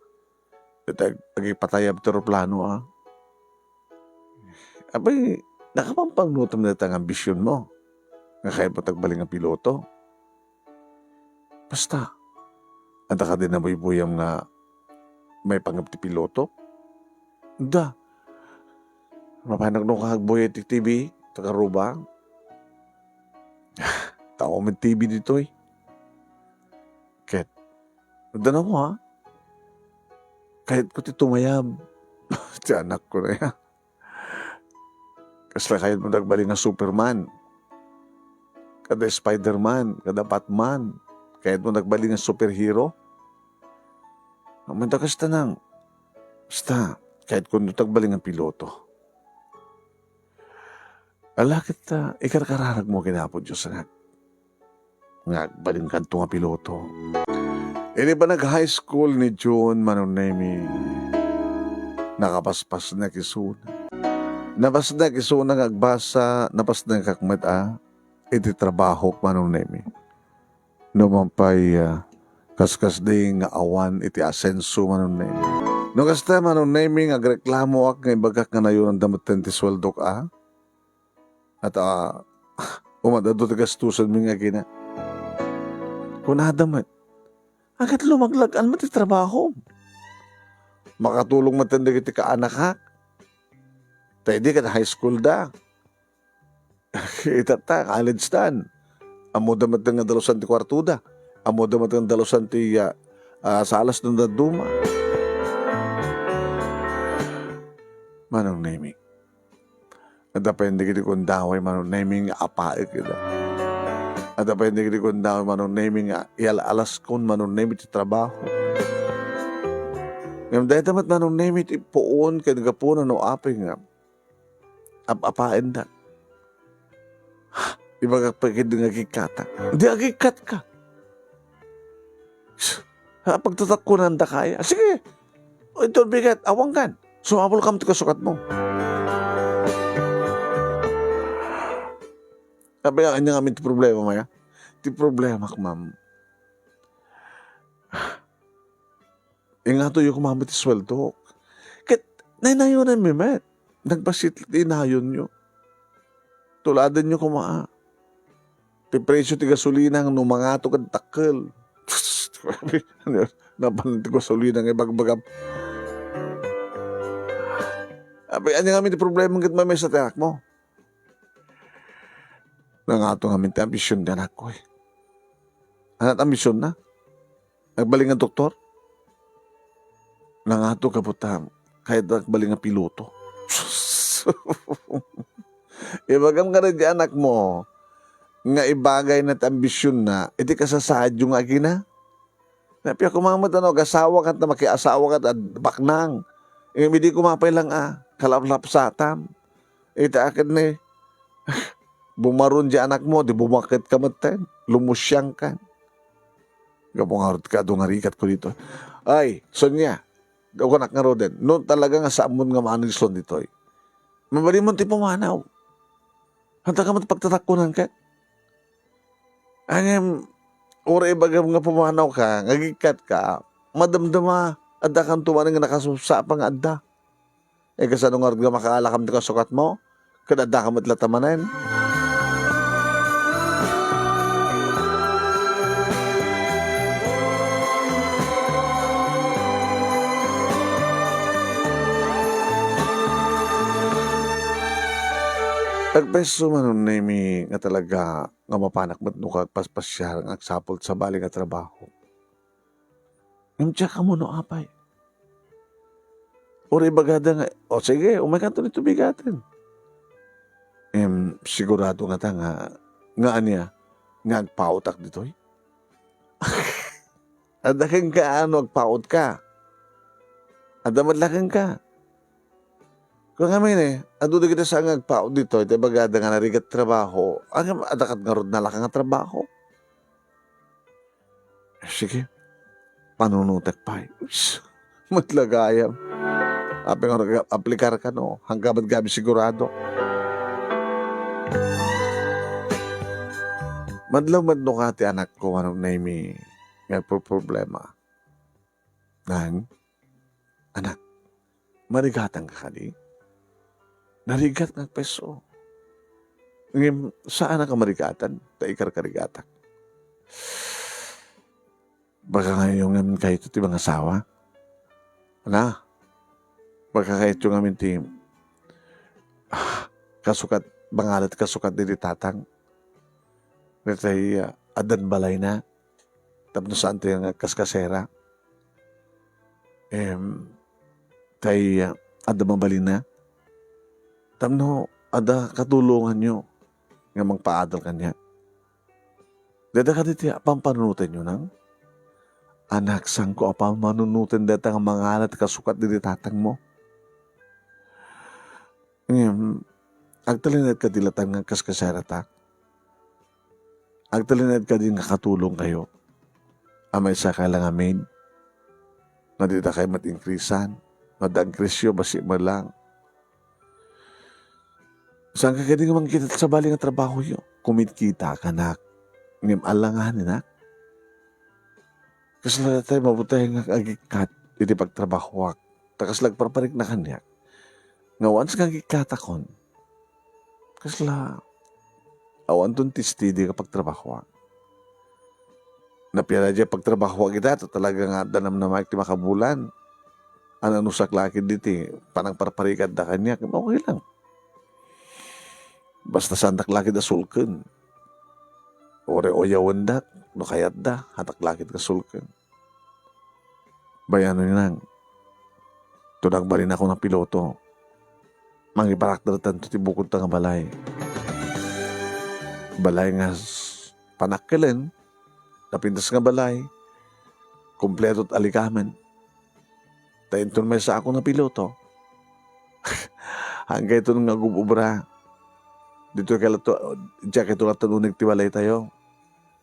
Daytoy, agipatayab ti eroplano, a. Apay, nakapampangnutem dayta nga ambisionmo nga kayatmo ti agbalin nga piloto. Basta, adda kadi nabuybuyaam nga maipanggep ti piloto? Adda. Mapanagno ka agbuyay ti T V, ta karuba. Tao met T V ditoy. Ket, adda na mo, ha? Kayatko ti tumayab. Ti anakko na ya. Kasla kayatmo ti agbalin nga Superman, kada Spiderman, kada Batman. Kayatmo ti agbalin nga superhero. Amanto kasta nang, basta, kayatko ti agbalin nga piloto. Ala ket, ah, ikarkararagmo ken Apo Dios, anak. Nga agbalinkanto nga piloto. Idi pa nag-high school ni June, Manong Nemi, nakapaspasnek isuna. Napasnek isuna nga agbasa, napasnekak met a iti trabahok, Manong Nemi. No man pay, ah, kaskasdi nga awan iti asenso, Manong Nemi. No kasta, Manong Nemi, nga agreklamoak nga ibagak nga nayonanda metten ti sueldok a, At, ah, umadado ti gastusenmi nga agina. Kunada met, "Agat lumaglag-an met ti trabahom. Makatulong met dagiti kaanakak. Ta idi ket high school da. Itatta, college dan. Ammoda met nga dalusan ti kuartoda. Ammoda met nga dalusan ti, ah, ah, salas no dadduma." Manong Nemi. Adda pay dagiti gundaway, Manong Nemi, nga apaek ida. Adda pay dagiti gundaway, Manong Nemi, nga ial-alaskon, Manong Nemi, ti trabaho. Ngem dayta met, Manong Nemi, ti puon ken gapuna no apay nga ap-apaenda. Ibagak pay ketdi nga agikkatak. Di agikkatka. Ha, pagtatakkunanda kaya. Sige. O, ito bigat, awangan. Sumabol kam ti kasukatmo. Apay, ania ngamin ti problema, maya? Ti problema, ma'am. Ingatoyo koma met ti sueldok. Ket naynayonenmi met. Nagbassit ti inayonyo. Tuladenyo koma, ah. Ti presio ti gasolina no mangato ket dakkel. Napan ti gasolina nga ibagbagam. Apay, ania ngamin ti problema ket maymaysa ti anakmo? Nangato ngamin ti ambision ti anakko, eh. Ania ti ambisionna? Agbalin nga doktor? Nangato gapu ta kayatna agbalin nga piloto. Ibagam nga di anakmo nga ibagayna ti ambisionna iti kasasaadyo nga agina? Napia koma met a no, agasawa ket ta makiasawa ket a baknang. Ngem idi koma pay lang a kalaplapsatam. Ita a ket ni, bumaron di anakmo, di bumakket ka metten, lumusiang ka. Gapu ngarud ket adu nga rigatko ditoy. Ay, Sonia, kunak ngaruden, no talaga nga saanmon nga maanigson ditoy, mabalinmon ti pumanaw. Anta ka met pagtatakkunan ket? Ngem, uray ibagam nga pumanaw ka, nga agikkat ka, madamdama, adda kanto manen nga nakasapsapa nga adda. Eh, kasano ngarud nga makaalakam ti kasukatmo? Ket adda ka met latta manen? Agpayso, Manong Nemi, nga talaga nga mapanak met no agpaspasiar nga agsapul ti sabali nga trabaho. Ngem diak ammo no apay. Uray ibagada nga, "O sige, umaykanto ditoy bigaten." Em, sigurado ngata nga, nga ania, nga agpaotak ditoy? Adda kenka a no agpaotka? Adda met la kenka? Kua ngamin, eh, adu dagiti saan nga agpaot ditoy, ta ibagada nga narigat trabaho. Ngem adda ket ngarud nalaka nga trabaho? Eh, sige, panunotek pay. Met la gayam. Apay nga aplikar kano, haanka met gayam sigurado. Madlaw met no kua ti anakko, Manong Nemi, nga agpoproblema. Nang, anak, marigatangka kadi? Narigat nga agpayso. Ngem saanak a marigatan ta ikarkarigatak. Baka ngayon ngamin kayto ti mangasawa? Ana? Baka kayto ngamin ti, ah, kasukat, mangalat kasukat diti tatang? Ditoy, ah, addan balayna? Tapno saan tayo nga kaskasera? Em, tay, ah, adda mabalinna? Tapno adda katulonganyo nga mangpaadal kaniak? Dayta kadi ti pampanunotenyo, nang? Anak, saanko a pamanunoten dayta nga mangalat kasukat diti tatangmo? Ngem, agtalinaed kadi latta nga kaskaseratak? Agtalinaed kadi nga katulongkayo? A maysakayo la ngamin? No dita kayo met inkrisan? No adda inkrisyo, bassit met lang. Saanka kadi nga mangkita sabali nga trabahoyo? Kumitkitakanak. Ngem alanganin, nak. Kasla tay mabuti nga agikkat iti pagtrabahoak. Ta kasla agparparikna kaniak. Nga once nga agikkatakon, kasla awanton ti steady nga pagtrabahoak. Napian a diay pagtrabahoak ita, ta talaga nga adda namnamaek ti makabulan. Ananusak la ketdi ti panangparparikatda kaniak, okay lang. Basta saandak la ketdi a sulken. Uray uyawendak, no kayatda, haandak la ketdi a sulken. Bayanon, nang. Ito nagbalinako nga piloto. Mangibarakdar tanto ti bukodta nga balay. Balay nga s-, panakkelen, napintas nga balay, kompleto ti alikamen. Ta inton maysako nga piloto, haankayo nga agub-ubra. Ditoy kay latta, diay kay latta uneg ti balaytayo.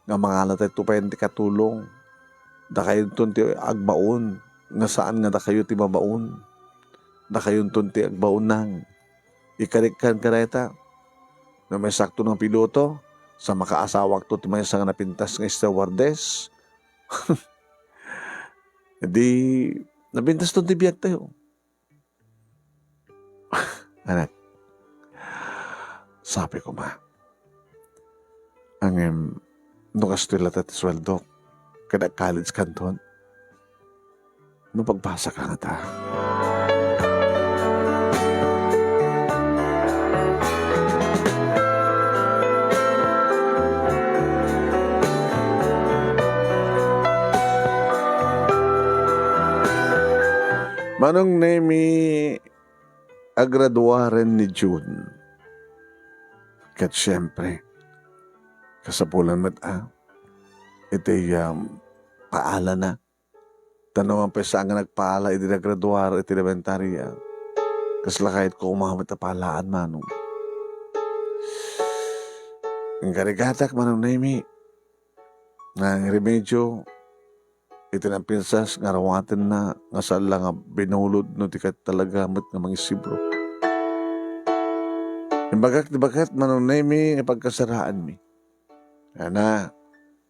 Nga mangalatay to pay ti katulong. Dakayonton ti agbaon, nga saan nga dakayo ti mabaon. Dakayonton ti agbaon, nang. Ikarikkan ka dayta. No maysakto nga piloto, sa makaasawakto ti maysa nga napintas nga stewardess. Di, napintaston ti biagtayo. Anak, sabi koma, ngem, no kastoy latta ti sueldok, ket ag-college kanton, no pagbasaka ngata. Manong Nemi, agraduaren ni June. Ket siempre, kasapulan met a iti, um, paalana. Ta no man pay saan nga nagpaala idi nagraduar iti elementarya, kasla kayatko koma met a paalaan, manong. Inkarigatak, Manong Nemi, nga ang remedyo iti napinsas nga rawatenna nga saan la nga binulod no di ket talaga met nga mangisibro. Imbagak ti baket, Manong Nemi, nga pagkasaraanmi. Ana,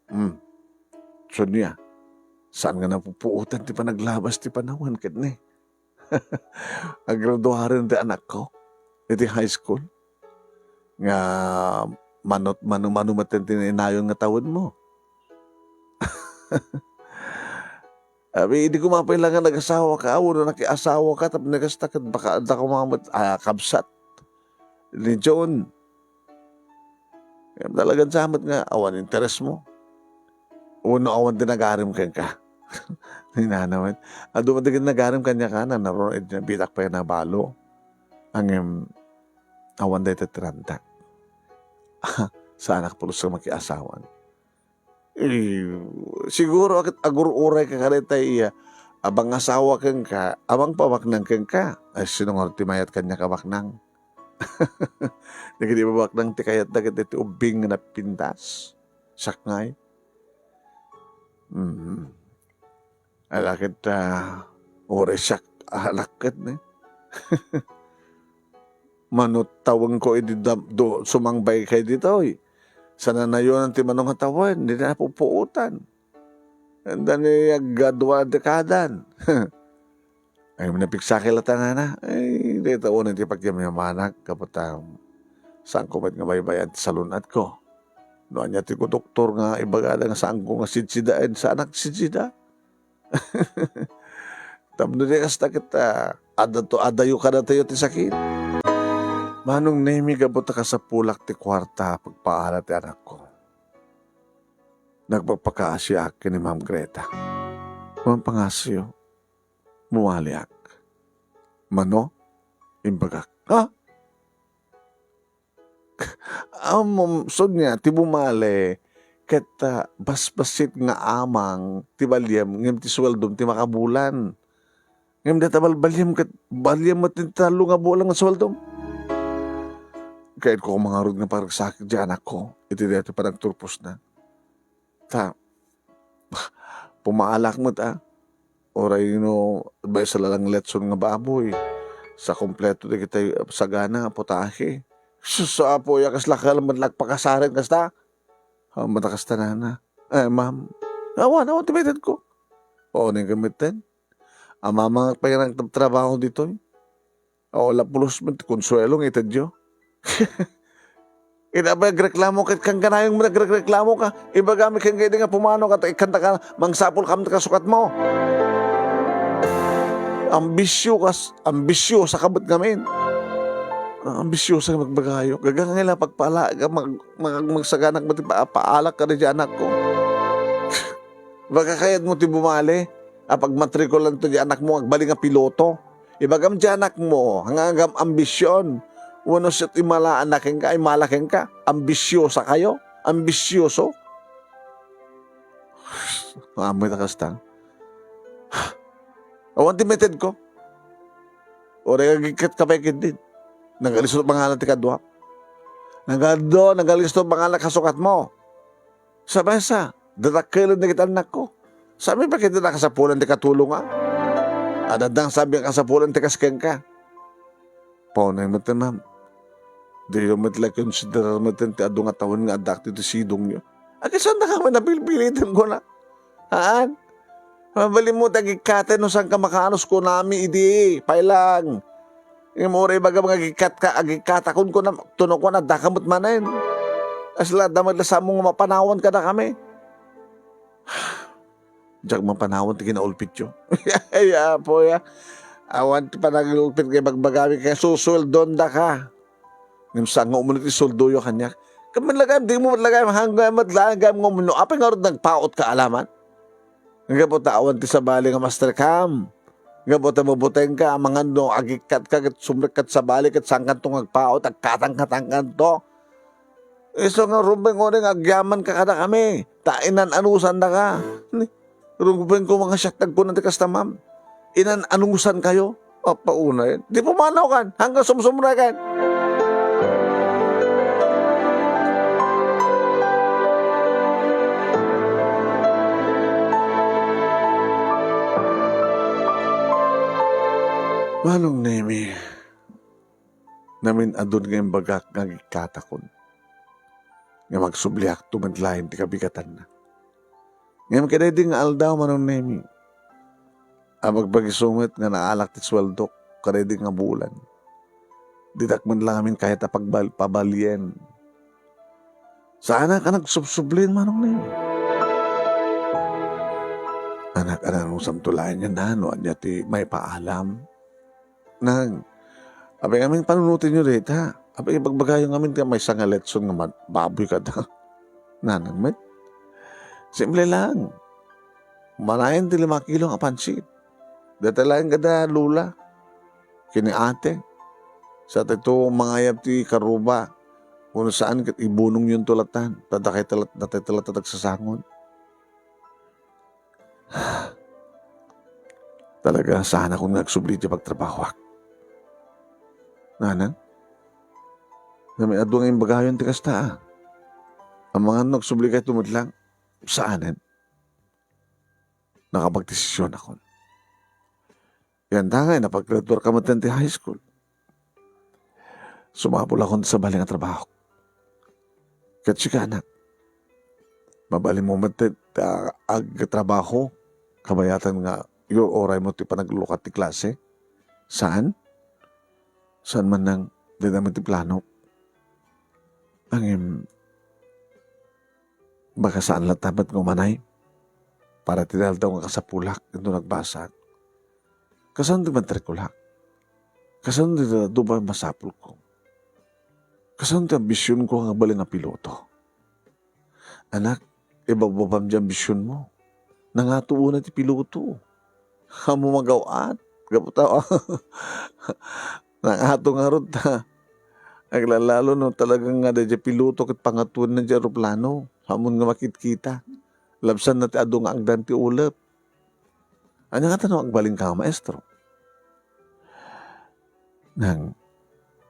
hmm, Sonia, saan nga napupuotan ti panaglabas ti panawen ket ni? Agraduaren ti anakko iti high school. Nga manot-, mano-, mano met ti nayon nga tawenmo. Abi, idi koma pay la nga nagasawa ka, wenno nakiasawa ka, tapno kasta ket baka adda koma met, ah, kabsat ni John. Ngem talagan sa met nga awan interes mo. Wenno awan ti nagarim kenka. Ni nana met. Adu met dagiti nagarim kaniak, nana, ro, eh, bitak pay nabalo. Ngem, awan dayta ti ranta. Saanak pulos nga makiasawan. Eh, siguro ket agur-uray ka kadayta iya a mangasawa kenka, a mangpabaknang kenka. Ay, sino nga ti mayat kaniak a baknang? Dagiti babaknang ti kayat dagiti ti ubbing nga napintas. Sakngay. Mhm. Ala ket, ah, uray siak, ah, anak ket ni. Mano tawenko idi dam-, do-, sumangbaykay ditoy. Saan a nayonan ti mano nga tawen, dina napupuotan. Anda ni aggadua dekadan. Ay, napiksakay latta, nana. Ay, Dayta unay ti pagyamyamanak, gapu ta saanko met nga baybay-an ti salun-atko. No ania ti doktor nga ibagada nga saanko nga sidsidaen, saanak sidsida. Tapno di kasta ket, ah, adda to, adayo kadatayo ti sakit. Manong Nemi, gapu ta kasapulak ti kuarta, pagpaala ti anakko. Nagpagpakaasiak ken ni Ma'am Greta. Ma'am, pangasio, bumaliak. Mano? Imbagak. Ha? Am, Sonia, ti bumali, ket, ah, basbasit nga amang ti baliem, ngem ti sueldom ti makabulan. Ngem dayta balbaliem ket baliem met ti tallo nga bulan nga sueldom. Kayatko koma ngarud nga paragsakit ti anakko iti daytoy panagturposna. Ta, pumaalak met, a. Uray no, maysa la lang letson nga baboy, sa kompleto dagiti sagana nga putahe. Sus, Apo, ya, kasla ka met la agpakasaren kasta? Awan met a kasta, nana. Eh, ma'am. Awan, awan ti maitedko. O, neng kemeten. Amamangak pay nga nagtrabaho ditoy. O, la pulos met ti konsuelo nga itedyo. Ita pay agreklamo ket kan kanayon met agreklamo ka. Ibagami kenka idi nga pumano ka ta ikkanta ka mangsapul kam ti kasukatmo. Ambisio kas-, ambisiosa ka met ngamin. Ah, ambisiosa nga magbagayo. Gaga nga ila pagpala-, mag-, mag-, magsaganak met ti pa-, paalak kadi anakko. Baga kayatmo ti bumali, a pagmatrikulanto ti anakmo, agbalin nga piloto. Ibagam ti anakmo, nga agam ambision. Wenno siak ti imala kenka, imala kenka, ambisiosa kayo, ambisioso. Amoy ta kasta. Awan ti maitedko. Uray agikkat ka pay ketdin. Nagalisot mangan ti kadua. Nagadu, nagalisot mangan kasukatmo. Sa maysa, dadakkelen dagiti annakko. Saan met pay ketdi a kasapulan ti katulonga? Adda nga saan a kasapulan ti kas kenka. Paunay met, ma'am. Diyo met la konsiderar met ti adu nga tawen nga addak ti sidongyo. Agisuanda kami napilpiliten kuna. Haan? Mabalinmo ti agikkaten no saanka makaanus kunami idi, pay lang. Ngem uray ibagam nga agikkatka, agikkatakon kuna, tuno kuna, addaka met manen. Kasla adda met la saanmo nga mapanawan kadakami. Diak mapanawan ti kinaulpityo. Ay, Apo, ya. Awan ti panagulpit nga ibagbagami, kaya susueldondaka. Ngem saan nga umuna ti sueldoyo kaniak? Kamin lagam, di mo met lagam, hanggang met lagam nga umuna. Apay ngarud nagpaot ka alaman? Gapu ta awan ti sabali nga master cam. Gapu ta mabutengka, amangan no agikkatka ket sumrekka ti sabali ket saankanto nga agpaot, agkatangkatangkanto. Isu nga rumbeng uray nga agyamanka kadakami, ta inan-anusandaka. Ni, rumbeng koma nga siak ti agkuna ti kasta, ma'am. Inan-anusankayo. Apaunay. Di pumanaw kan, hanggang sumsumreken. Manong Nemi, namin-adun nga imbagak nga agikkatakon. Nga agsubliakto met laeng ti kabigatanna. Ngem kadaydi nga aldaw, Manong Nemi, a, bagbagiso met nga naalak ti sueldok kadaydi nga bulan. Ditak met la ngamin kayat a pagbal-, pabalien. Saanak a nagsubsublin, Manong Nemi. Anak, anak, no santo laeng yan, a, no ania ti maipaalam. Nang, apay ngamin panunotenyo dayta. Apay ibagbagayo ngamin ti maysa nga letson nga mat-, baboy kada. Nanang met. Simple lang. Manayon ti lima kilo nga pansit. Dayta laeng kada lula. Ken ni ate. Sa tayo mangayab ti karuba. Kung saan ket ibunongyonto latan. Ta dakay talat, datay talat ta agsasangon. Talaga, saanakon nga agsubli ti pagtrabahoak. Nanang? Namin-adu nga imbagayon ti kasta, a. Amangan no agsublikayo met lang, saanen. Nakapagdesisionakon. Yan da nga, napaggraduarka met ti high school. Sumapulakon ti sabali nga trabaho. Ket sika, anak, mabalinmo met ti, ah, agtrabaho, kabayatan nga, yo, uraymo ti panaglukat ti klase. Saan? Saan man nang dayta met ti planok. Ngem, baka saan latta met nga umanay para ti aldaw nga kasapulak inton nagbasag. Kasano ti mantrikulak? Kasano ti adu pay masapulko? Kasano ti ambisionko nga agbalin nga piloto? Anak, ibababam ti ambisionmo. Nangato unay ti piloto. Ammom a gaw-at. Gapu ta, nangato ngarud ta. Aglalalo no talaga nga daydiay piloto ket pangatoenna ti eroplano. Ammon nga makitkita. Labsanna ti adu nga agdan ti ulep. Ania ngata no agbalinka nga maestro? Nang,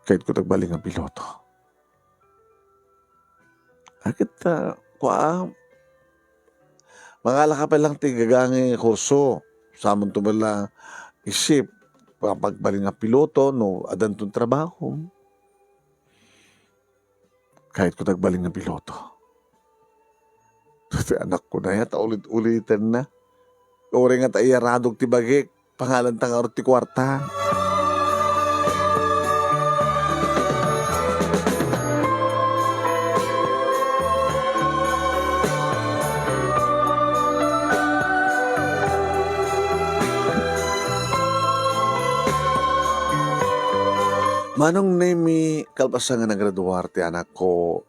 kayatko ti agbalin nga piloto. Aket, ah, kua, mangalaka pay lang ti gagangay nga kurso. Saanmonto met la isip, pagbalin nga piloto, no addanton trabaho. Kayatko ti agbalin nga piloto. Ti anakko na ya, ta ulit-ulitenna. Uray nga ta iyaradog ti bagik, pangalanta ngarud ti kuarta. Manong Nemi, kalpasan nga nagraduar ti anakko,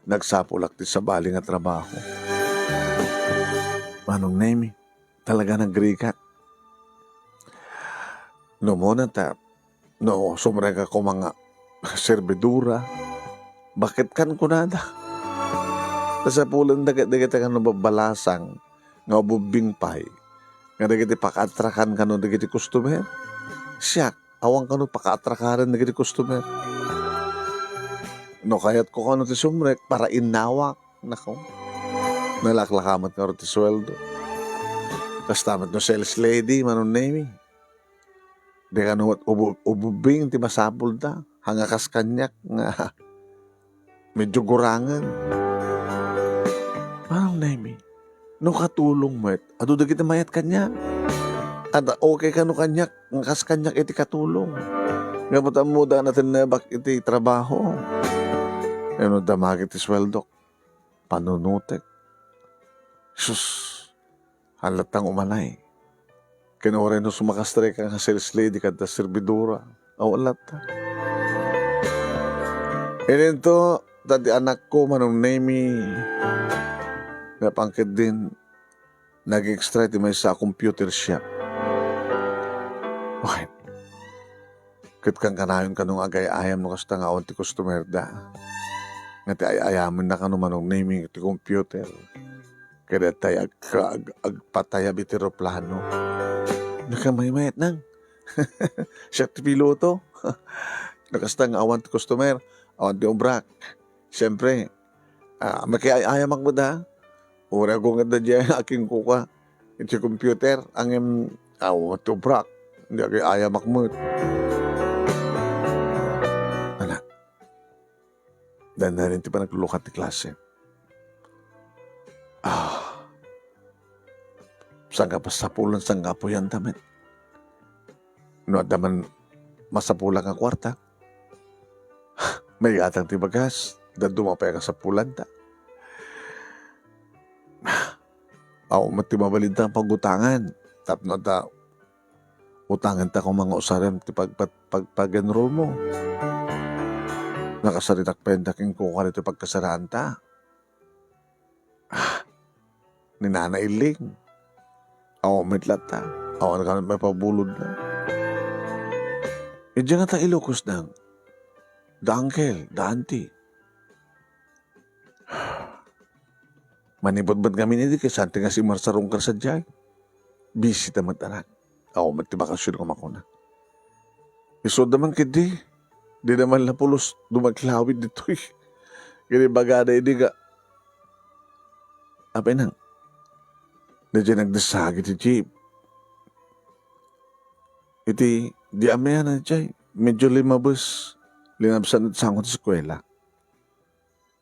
nagsapulak ti sabali nga trabaho. Manong Nemi, talaga nagrikak. No muna ta, no sumrekak koma nga servidora, baketkan kunada. Nasapulanda ket dagiti kano babbalasang nga ububbing pay, nga dagiti pakaatrakan kano dagiti customer. Siak, awan kano pakaatrakan dagiti customer. No kayatko kano ti sumrek para innawak, nako. Nalaklaka met ngarud ti sueldo. Kasta met no sales lady, Manong Nemi. Di kano met ubu-, ububbing ti masapulda. Haan nga kas kaniak nga medyo gurangen. Manong Nemi, no katulong met, adu dagiti mayat kaniak. Adda okay kano kaniak, nga kas kaniak iti katulong. Gapu ta ammoda nga natennebak iti trabaho. Ngem no damagek ti sueldok, panunotek. Sus, haan latta nga umanay. Ken uray no sumakasreka nga sales lady kadta servidora, awan latta. Idinto, ta ti anakko, Manong Nemi, napan ketdin, nag-extra iti maysa a computer shop. Wen, ket kankanayon kano nga agay-ayam no kasta nga awan ti customer da. Nga ti ay-ayamenna kano, Manong Nemi, ti computer. Ket daytay ag-, ag-, agpatayab iti eroplano. Nakamaymayat nang. Siak ti piloto. No kasta nga awan ti customer, awan ti obrak. Siyempre, ah, makiay-ayamak met, ha? Uray agungetda diay a kingkuka iti computer, ngem, aw, ti obrak, di agay-ayamak met. Ala, dandanin ti panaglukat ti klase. Ah, sangga pasapulan, sangga apuyanta met. No adda man masapulak nga kuarta, maigatang ti bagas, dadduma pay a kasapulanta. Awan met ti mabalinta nga pagutangan tapno adda utangenta koma nga usarem ti pag-, pag-, pag-, pag-enroll mo. Nakasaritak pay enta kenkuana ditoy pagkasaraanta. Ah, ni Nana Iling. Awan met latta. Awan kano maipabulodna. Idiay ngata Ilocos, nang, da uncle, da auntie. Manipud met ngamin idi, ket saan ti nga simmarsarungkar sadiay. Bisita met, anak. Awan met ti bakasion koma kuna. Isuda man ketdi, dida man la pulos dumaglawid ditoy. Ket ibagada idi nga, apay nang, daydiay nagdessag iti jeep. Iti, di ammona daydiay, medyo limabes, linabsan iti sango ti eskuela.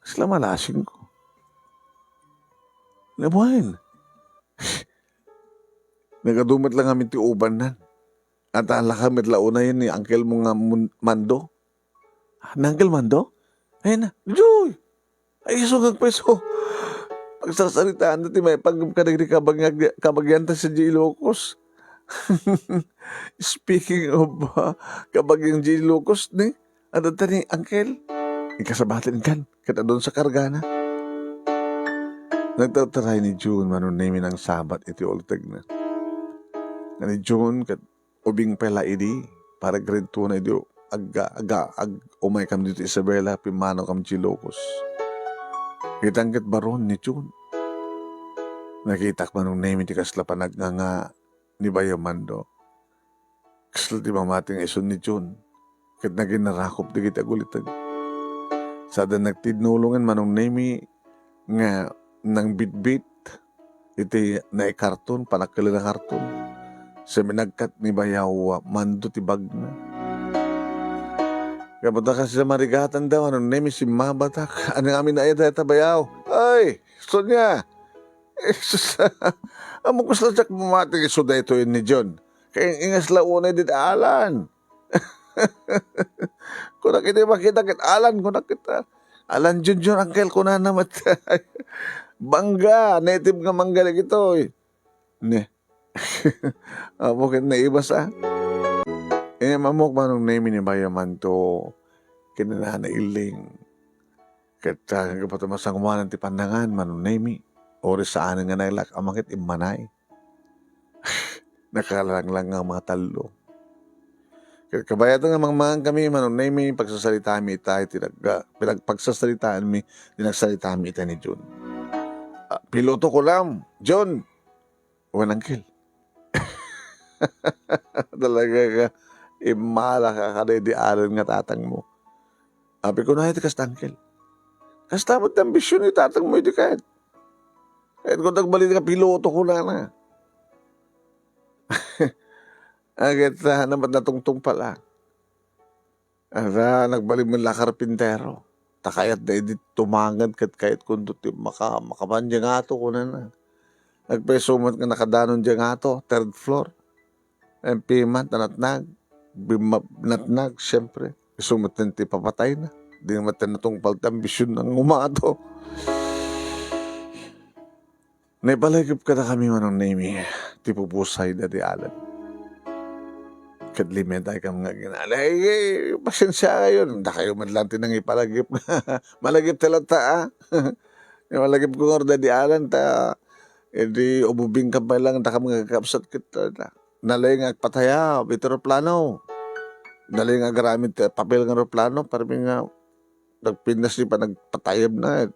Kasla malasingko. Nabuayen. Nagadu met la ngamin ti ubannan. At alaka met la unayen ni uncle mo nga mun-, Mando. Ni Uncle Mando? Ay na, Joy! Ay, isu nga agpayso. Pagsarsaritaanda ti maipag-, kadagiti kabag-, kabagianta sadiay Ilocos. Speaking of, ah, kabagian diay Ilocos, ni, adda ta ni Uncle. Inkasabali ni Uncle, ket adun sa kargana. Nagtartaray ni June, Manong Nemi, nangsabat iti ultegna. Nga ni June, ket ubing pay la idi, para grade two na idi, agga-, agga-, ag-, umaykam dito Isabela, pimmanokam diay Ilocos. Kitang ket baron ni June. Nakitak, Manong Nemi, ti kasla panagnanga ni Bayo Mando. Kasla ti mamati nga isu ni June. Ket naginarakop dagiti aguliteg. Sada nagtinnulongen, Manong Nemi, nga nangbitbit iti naikarton, panagkelen a karton. Sa minagkat ni Bayaw Mando ti bagna. Kabuta kasi sa marigatanda, Manong Nemi, simmabatak. Ano nga amin na ita, ita, Bayaw? Ay, Sonia! Eh, sus, ammok kasla diak mamati nga isu daytoy ni John. Kay ingasla unay dit Alan. Kunak iti makita ket Alan, kunak ita. Alan Junjun, Uncle, kunana met. Bangga, native nga mangga dagitoy. Ne. Apo ket naibas, a. Inim ammok, Manong Nemi, ni Bayo Mando ken ni Nana Illing. Ket, ah, gapu ta masangoanan ti pannangan, Manong Nemi, uray saanen nga nailak a manget immanay. Nakalanglang nga mga tallo. Ket kabayatan nga mangmangan kami, Manong Nemi, pagsasaritaanmi ita iti nagga-, pinag-, pagsasaritaanmi ti nagsaritaanmi ita ni Jun. Ah, piloto ko lang, Jun! Wen, Uncle. Talaga ka, immala ka kadaydi Alan nga tatangmo. Apay, kunana iti kasta, Uncle. Kasta met ti ambision ni tatangmo idi kayat. Kayat ko nagbalin nga piloto, kunana. Agayat, ah, namat natungtong pala. Ada, nagbalin met la karpintero. Ta kayatda idi tumanged ket kayat kunto ti maka-, makapan diay ngato, kunana. Nagpaiso met nga nakadanon diay ngato, third floor. Impiman, ta natnag. Bimma-, natnag, siyempre. Isu met ti papatayna. Di met natungpal ti ambisionna nga umato. Naipalagip kadakami, Manong Nemi, ti pupusay daydi Alan. Ket limedaykam nga aginana. Ay, ay, pasiensiakayon. Dakayo met laeng ti nangipalagip. Malagip ti latta, a. Malagip ko ngarud daydi Alan, ta idi ububingkam pay laeng dakam nga kakabsat ket, ta, nalaing nga agpatayab iti eroplano. Nalaing nga agaramid ti papel nga eroplano, parang nga nagpintas ti panagpatayabna.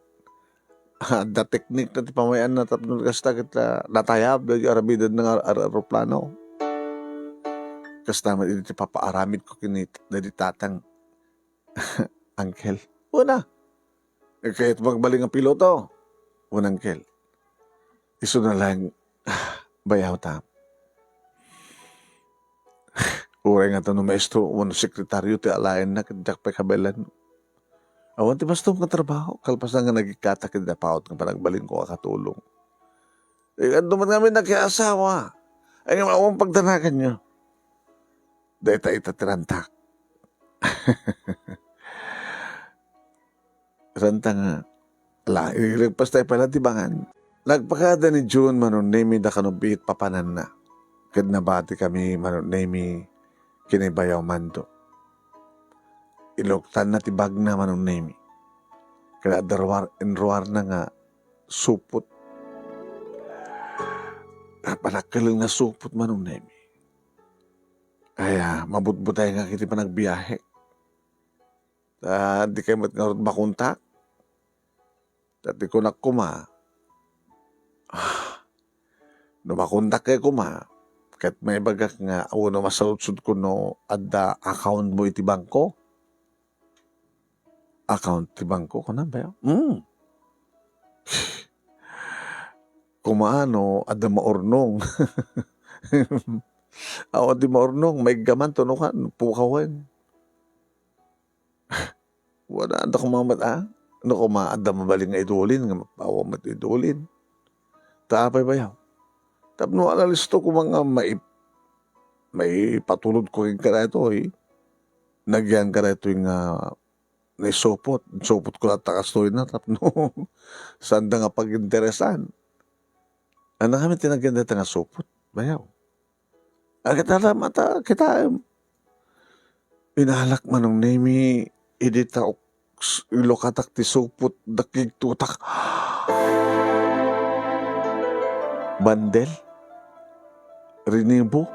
Adda teknikna ti pamay-anna tapno kasta ket, ah, natayab dagiti aramidenna nga ar-, ar-, eroplano. Kasta met idi ti papaaramidko ken ni, daydi tatang, Uncle. Kuna, kayatmo agbalin nga piloto? Wen, Uncle. Isuna laeng, bayaw ta. Uray ngata no maestro wenno sekretario ti alaenna, ket diak pay kabaelan. Awan ti mastom nga trabaho, kalpasan nga nagikkatak iti napaut nga panagbalinko a katulong. Eh, adu met ngamin nakiasawa. Ay, nga awan pagdanaganyo. Dayta ita ti rantak. Ranta nga, la, iregpas tayo pala ti bangan. Nagpakada ni June, Manong Nemi, da kano biit papananna. Ket nabati kami, Manong Nemi, ken ni Bayaw Mando. Inuktanna ti bagna, Manong Nemi. Ket adda ruar-, inruarna nga supot. Panagkelen nga supot, Manong Nemi. Ay, ah, mabutbutay nga iti panagbiahe. Ta di kay met ngarud makontak. Ta ti kunak koma, ah, no makontak kay koma, ket maibagak nga, wenno masaludsodko no adda account mo iti bangko. Account ti bangko, kunam ba? Hmm. Koma no adda maurnong. Awan ti maurnong, maiggaman, tunukan, pukawen. Wala, adda koma met, a? No koma adda mabalin nga idulin, nga mapawa met idulin. Ta apay bayaw? Tapno alalisto koma nga mai-, maipatulod ko kenka daytoy, nagyan ka daytoy nga naisupot. Supot ko latta kastoy na tapno sanda nga paginteresan. Ania ngamin ti nagyan dayta nga supot, bayaw? Agit-, alam, ata, kitaem. Inalak manong Nemi, idi ta uk-, s-, ilukatak ti supot, dakigtutak. Bandel? Rinibo?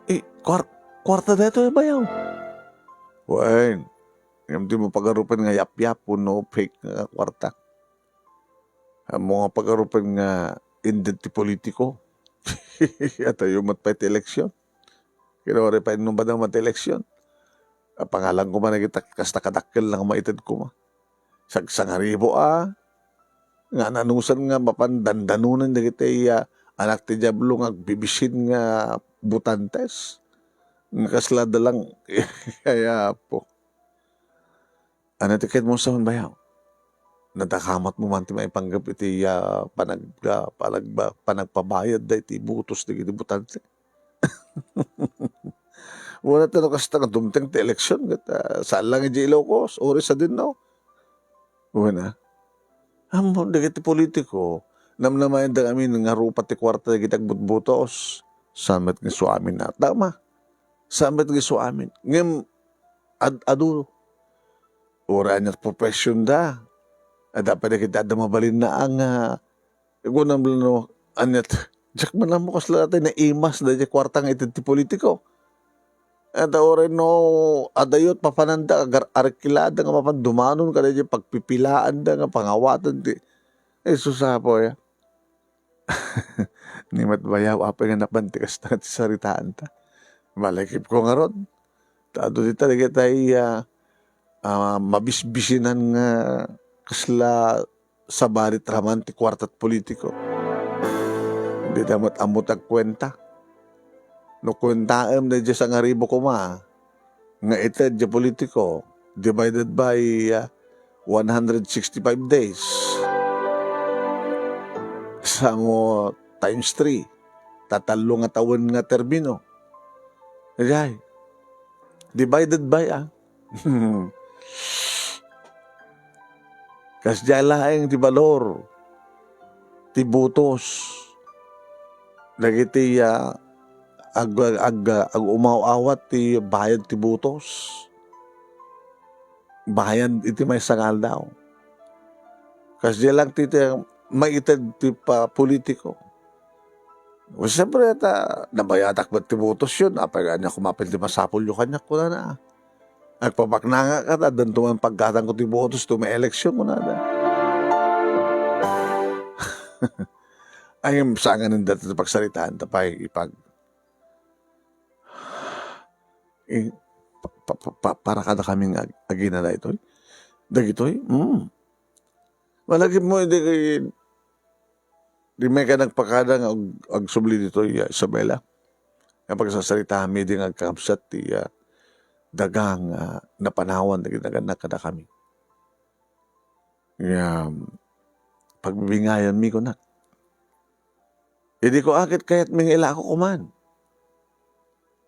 Eh, kuar-, kuarta daytoy, bayaw. Wen, ngem dimo pagarupen nga yapyap wenno fake nga kuarta. Ammom nga pagarupen nga inted ti politiko. Atayo met pay ti eleksyon. Ket uray pay no madama ti eleksyon, apangalan koma dagita kasta kadakkel nga maited koma. Sagsangaribo a, nga nanusan nga mapan dandanonen dagiti, ah, anak ti Diablo nga agbibisin nga botantes. Nga kasla da lang, ay, Apo. Ania ti ketmo sa bayaw? Nadakamatmo man ti maipanggep iti, ah, panag-, ah, panagba-, panagpabayad daydi botos dagiti botante. Wen, ta no kasta nga dumteng ti eleksyon, ket, ah, saan lang idiay Ilocos, uray sadino. Wen, ah. Ammom dagiti politiko, namnamaenda ngamin nga rupa ti kuarta dagiti agbutbutos. Saan met nga isu amin a tama. Saan met nga isu amin. Ngem ad-adu, uray ania ti professionda. Adda pay dagiti adda mabalinna a nga, kunam no, ania ti, diak man ammo kasla daytoy naimas daydiay kuarta nga ited ti politiko. Ket uray no, adayo ti papananda, agar-, arkilaanda nga mapan dumanon kadaydiay pagpipilaanda nga pangawatan ti, ay, sus, Apo, ya. Ni met bayaw, apay nga napan ti kasta ti saritaanta? Malakipko ngarud. Ta adu dita dagitay, ah, ah, mabisbisinan nga kasla sabarit raman ti kuartat politiko. Dida met ammo ti agkuenta. No kuentaem daydiay sangaribo koma, nga ited diay politiko divided by, ah, one hundred sixty-five days. Samo times three, ta tallo nga tawen nga termino. Diay, divided by, ah. Kasdiay laeng ti balor ti botos dagiti, ah, ag-, ag-, ag-umaw-awat ti bayad ti botos. Bayad iti maysa nga aldaw. Kasdiay lang ti, ti maited ti pa-, politiko. Siyempre, ta, nabayadak met ti botosyo. Apay nga ania koma pay ti masapulyo kaniak, kunana. Agpabaknangak, ta addanto man paggatangko ti botos, ti umay eleksyon, kunada. Ay, saan nga nanda ti pagsaritaanta pay, ipag-, eh, pa-, pa-, pa-, para kadakami nga ag-, agina daytoy? Dagitoy? Mm. Malagipmo idi, idi mayka nagpakada nga ag-, agsubli ditoy, ah, Isabela. Nga pagsasaritami idi nga agkakabsat ti, ah, daga nga napanawan dagiti nagannak kadakami. Nga pagbibingayanmi, kunak. Idi ko, "A, ket kayatmi nga ilako koman."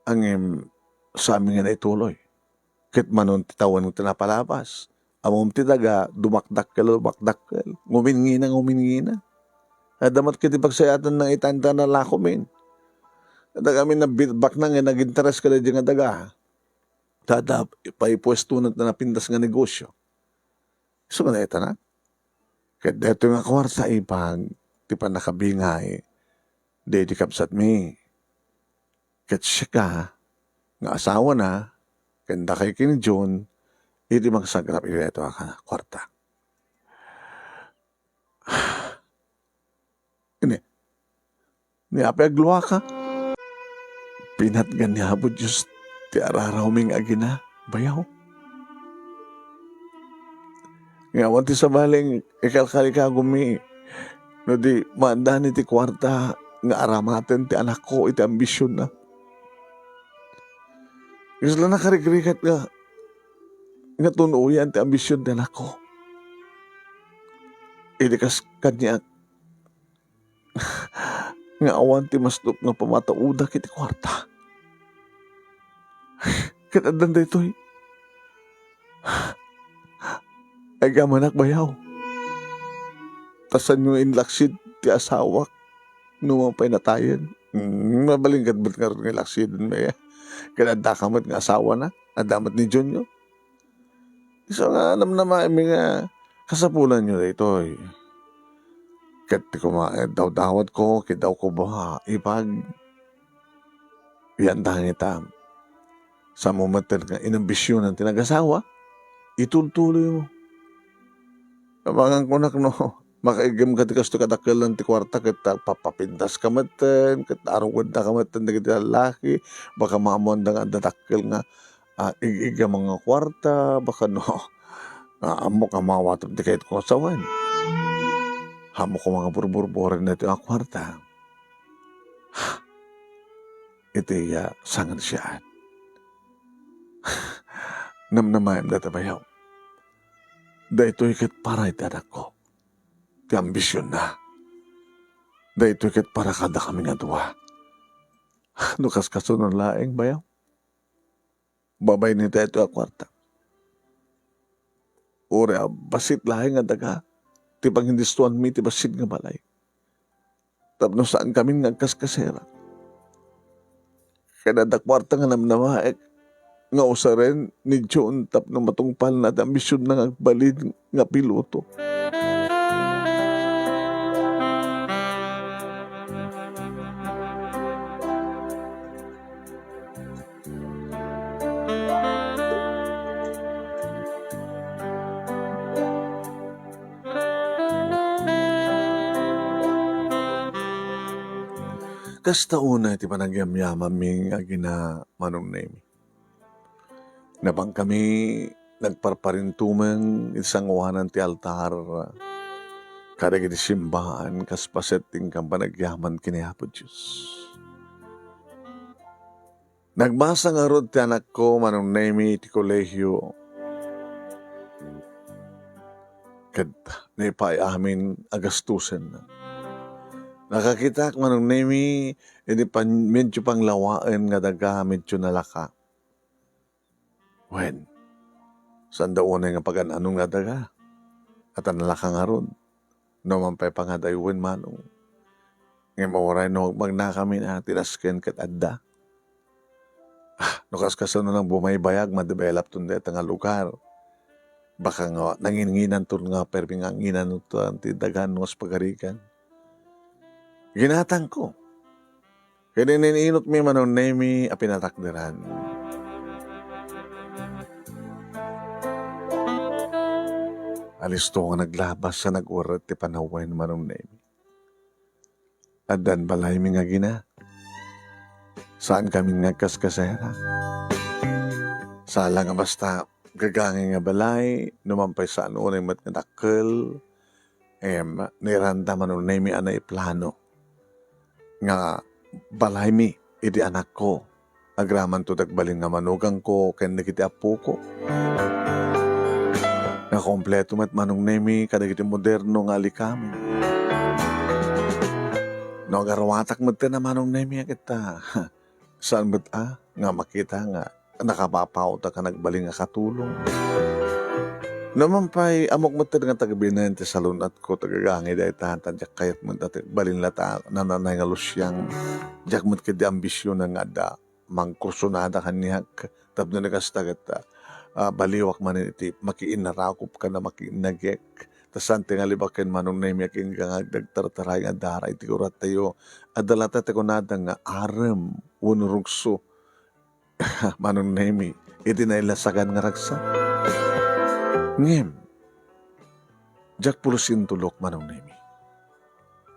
Ngem, saanmi nga naituloy. Ket manon ti tawen ti napalabas. Ammom ti daga, dumakdakkel, dumakdakkel. Nguminngina, nguminngina. Adda met ket ti pagsayaatanna nga itan ta nalakomin. Dagami nabitbakna nga naginteres kadaydiay nga daga. Ta adda pay puestonan ta napintas nga negosyo. Isu nga naitanak. Ket daytoy nga kuarta, ipag, ti pannakabingay daydi kabsatmi. Ket siaka nga asawana ken dakay ken ni John, idi mangsagrap iti daytoy a kuarta. Ini, ni apay agluaka? Pinatgan ni Apo Dios ti ararawmi nga agina, bayaw. Nga awan ti sabali nga ikalkalikagumi no di maandani ti kuarta nga aramaten ti anakko iti ambisionna. Kasla nakarigrigat nga, nga tun-oyan ti ambision ti anakko. Idi kas kaniak, nga awan ti masdop nga pamataudak iti kuarta. Ket addan daytoy, Igamanak bayaw. Ta saanyo inlaksid ti asawak no mapay natayen. Hmm, mabalin ket met ngarud nga ilaksiden, eh. Ket adda ka met nga asawana, adda met ni Junior. Isu nga namnamaenmi nga kasapulanyo daytoy. Ket ti kuma-, dawdawatko, ket dawko ba, ipag-, yan dangita. Sa momenton nga inambisionan ti nagasawa, itultuloymo. Amangan kunak no, makaiggem ka ti kastoy kadakkelan ti kuarta ket ta-, papapintas ka metten, ket arugodda ka metten dagiti lallaki, baka maamuanda nga adda dakkel nga, ah, ig-igam nga kuarta, baka no, ah, ammok a mawatem ti kayatko nga sawen. Ammok koma nga burburburen daytoy a kuarta. Iti, ah, sangansiaan. Namnamaem dayta bayaw. Daytoy ket para iti anakko. Ti ambisionna. Daytoy ket para kadakami nga dua. No kaskasano laeng bayaw. Babaen iti daytoy a kuarta. Uray a bassit laeng nga daga ti pangindistuanmi ti bassit nga balay. Tapno saan kamin nga agkaskasera. Ket adda kuarta nga namnamaek nga usaren ni Jun tapno matungpalna ti ambisionna nga agbalin nga piloto. Kasta unay ti panagyamyamanmi nga agina, Manong Nemi. Napankami nagparparintumeng iti sangoanan ti altar kadagiti simbaan kas paset ti inkan panagyaman ken ni Apo Dios. Nagbasa ngarud ti anakko, Manong Nemi, iti kolehio. Ket naipaay amin a gastusenna. Nakakitak, Manong Nemi, idi pan-, medyo panglawaen nga daga, medyo nalaka. Wen, sanda unay nga pagan-anon nga daga. At nalaka ngarud. No man pay pangadaywen, Manong. Ngem uray no agmagnakamin a ti nasken ket adda. Ah, no kaskasano nang bumaybayag, madevelopton dayta nga lugar. Baka nga nanginginanton nga permi nga anginanton ti dagan no kas pagarigan. Ginatangko. Ket inin-inutmi, Manong Nemi, a pinatakderan. Alisto nga naglabas a nagurret ti panawen, Manong Nemi. Addan balaymi nga agina. Saan kamin nga agkaskasera. Sala nga basta gagangay nga balay, no man pay saan unay met nga dakkel, em, nairanta, Manong Nemi, a naiplano nga balaymi iti anakko. Agramanto dagbalin nga manuganko ken dagiti appoko. Nga kompleto met, Manong Nemi, kadagiti moderno nga alikamen. No agaruatak metten a, Manong Nemi, a ket ta, saan met a nga makita nga nakapapawta ka nagbalin nga katulong. No man pay, ammok metten nga tagbinaen ti salun-atko, tagagangay dayta, ta diak kayat met a ti-, balin latta nananay nga lusiang. Diak met ketdi ambisionen nga adda mangkursunada kaniak, tapno ni kasta ket, ah, baliwak manen iti makiinnarakop ken makiinnagek. Ta saan ti nalibaken, Manong Nemi, a ken nga agtartaray nga dara iti kurattayo. Adda latta ti kunada nga arem wenno rugso. Manong Nemi, iti nailasagan nga ragsak. Ngem, diak pulos intulok, Manong Nemi.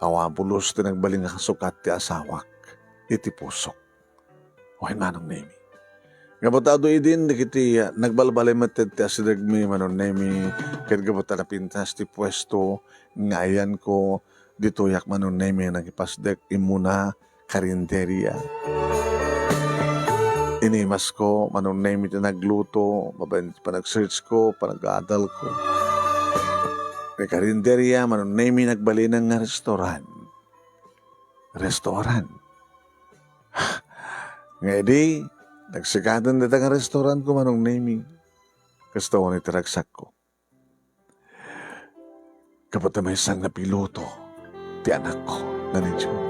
Awan pulos ti nagbalin nga kasukat ti asawak iti pusok. Wen, Manong Nemi. Gapu ta adu idin dagiti, ah, nagbalbalay met ti asidegmi, Manong Nemi, ket gapu ta napintas ti puesto nga ayanko, ditoyak, Manong Nemi, nangipasdek immuna karinderia. Inimasko, Manong Nemi, ti nagluto, babaen ti panag-search ko, panag-adal ko. Ti karinderia, Manong Nemi, nagbalinen nga restaurant. Restaurant. Nga idi, nagsikaden dayta nga restaurant ko, Manong Nemi. Kasta unay ti ragsakko. gapu ta maysa nga piloto ti anakko nga ni June.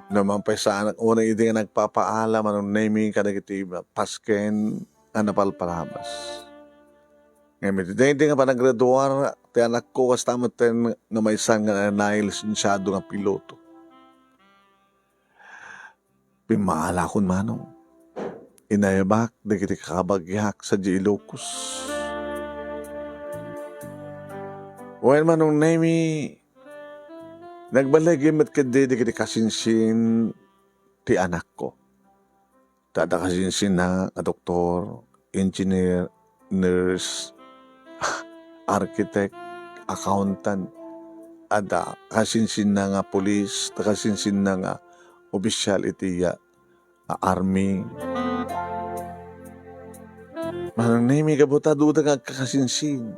No mapaysanak unay idi nga nagpapaala, Manong Nemi, kadagiti pasken a napalpalabas. Ngem iti daydi nga panaggraduar ti anakko, kasta metten nga maysa nga nalisensiado nga piloto. Pimmaalakon, Manong. Inayabak dagiti kakabagiak sadiay Ilocos. Wen, Manong Nemi, nagballigim met ketdi dagiti kasinsin ti anakko. Ta adda kasinsinna nga doktor, engineer, nurse, architect, accountant, adda kasinsinna nga pulis, adda kasinsinna nga opisyal iti, ah, army. Manong Nemi, gapu ta adda nga agkakasinsin,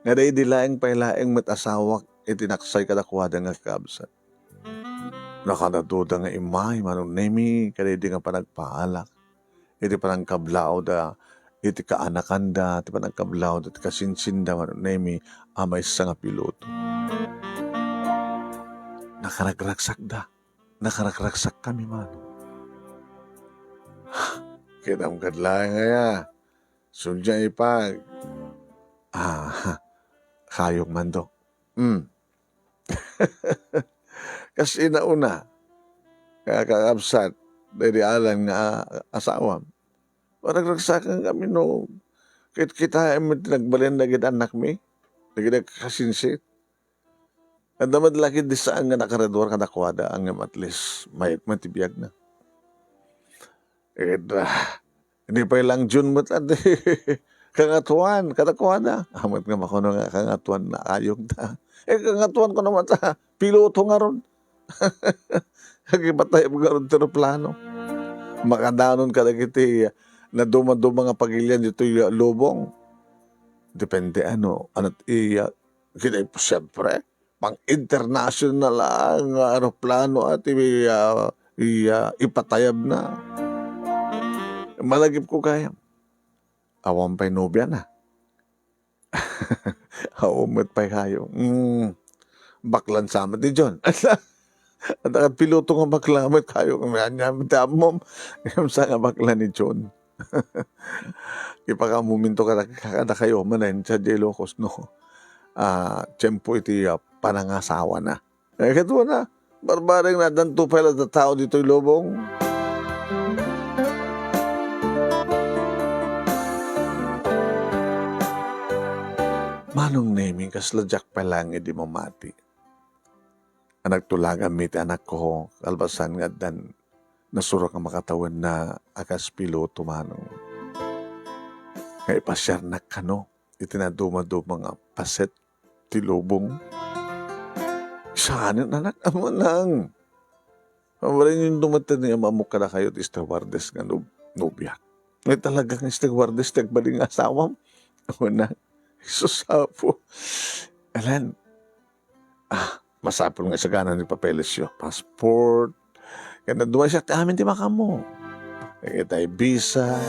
nga daydi laeng pay laeng met asawak iti naksay kadakuada nga agkabsat. Nakanaduda nga immay, Manong Nemi, kadaydi nga panagpaalak iti panangkablaawda iti kaanakanda, iti panangkablaawda iti kasinsinda, Manong Nemi, a maysa nga piloto. Nakaragragsakda. Nakaragragsakami, Manong. Kitaem ket laeng aya. Sumay ipag. Ah, kayok man, Dok. Hmm. Kas inauna, nga kakabsat, daydi Alan nga asawam. Maragragsakan kami no kitkitaem met ti nagbalin dagiti annakmi, dagiti agkakasinsin. Adda met la ketdi saan nga nakaraduar kadakuada, ngem at least, mayat met ti biagna. Ket, ah, idi pay laeng June met, adi, kangatuan kadakuada. Amet nga makuno nga kangatuan na ayogda. Eh, kangatuan ko naman ta, piloto ngarud. Agipatayab ngarud ti eroplano. Makadanon kadagiti, ah, naduma-duma nga pagilian ditoy, ah, lubong. Depende, ano, ano, iya, kita, siyempre, pang-international a nga eroplano a ti, ah, iya, ipatayabna. Malagipko gayam. Awan pay nobiana. Awan met pay kayo. Mm, baklan sa met ni John. Adda ket piloto nga bakla met kayo. Ania met ti ammom. Ngem sa nga bakla ni John. Ipakaammominto kada, kadakayo manen sadiay Ilocos, no? Ah, tiempo iti, ah, panangasawana. Eh, ket wana, barbareng na, addanto pay la tattao ditoy lubong. Manong Nemi, kasla diak pay laeng idi mamati. A nagtulaganmi ti anakko, kalpasan nga addan nasurok a makatawenna a kas piloto, Manong. Nga ipasiarnak kano iti naduma-duma nga paset ti lubong. Saan, anak, amanang. Mabalin yun dumaten ni amamok kadakayo ti stewardess nga nob-, nobiak. Nga talaga nga stewardess ti agbalin nga asawam. Amanang. Jesus, Apo. Alan, ah, masapul nga isagana ni papelesyo. Passport. Kaya naduma siya ti amin ti makammo. Kaya tayo visa.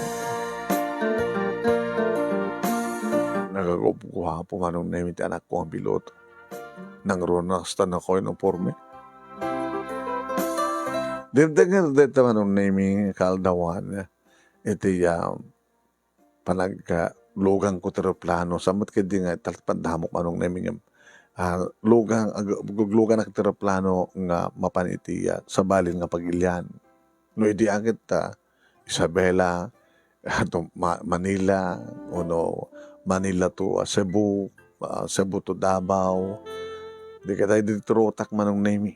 Nagagupguapo Manong Nemi ti anakko nga piloto. Nangruna kasta naka-uniforme. Dagdagita Manong Nemi kaaldawan iti, ah, panag-, ah, luganko ti eroplano. Sa met ketdi nga tal-, pandamok Manong Nemi ngem, ah, lugan, ag-, agluganak ti eroplano nga mapan iti, ah, sabali nga pagilian. No idi a ket, ah, Isabela, to Ma-, Manila, wenno Manila to, ah, Cebu, ah, Cebu to Davao. Di ket daydi ti rutak Manong Nemi.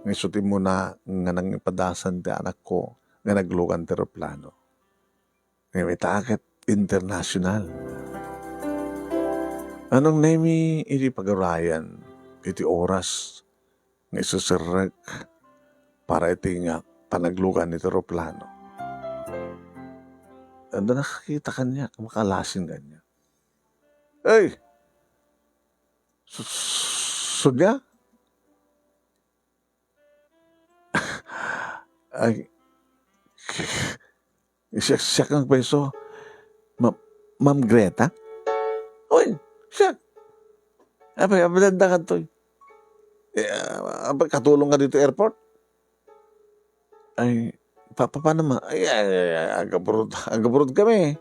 Nga isu ti immuna nga nangipadasan ti anakko nga naglugan ti eroplano. Ngem ita ket international. Manong Nemi, idi pagurayan iti oras nga isuserrek para iti nga panaglugan iti eroplano. Adda nakakita kaniak, makalasin kaniak. Ay! Su-, su-, sudia? Ay, siak-, siak nga pay isu. Ma-, Ma'am Greta? Uy, siak. Apay, apay, danda kadtoy. Eh, apay, katulong ka dito airport? Ay, pa-, pa-, paano ma-, ay, ay, ay, ay, agabroad, agabroad kami.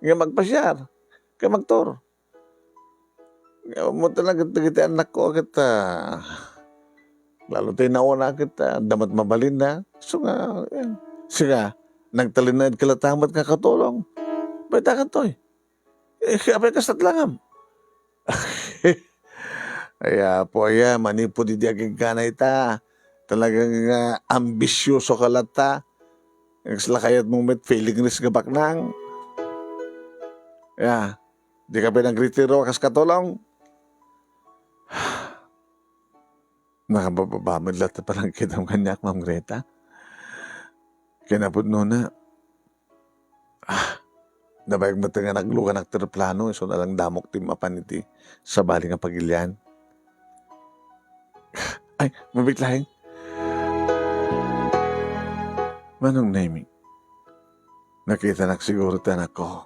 Nga magpasyar, nga magtour. Nga, mo talaga, dagiti anakko, ket, ah, lalo tayo nauna, ket, ah, damat mabalin na. So nga, eh, siya, nagtalinaed ka latta met nga katulong. Bayta kadtoy. Eh, apay, kastat langam. Ay, Apo, aya, manipud idi agingga ita. Talagang, ah, ambisyoso ka latta. Kasla kayat mo met feeling risk nga baknang. Ya, di ka pinagritiro kas katulong? Nakabababa met latta panagkidam kaniak, Ma'am Greta. Kinapudnona, ah, nabayag met nga nagluganak ti eroplano, isu na lang damok ti mapan iti sabali nga pagilian. Ay, mabit laeng. Manong Nemi, nakitanak siguro ti anakko.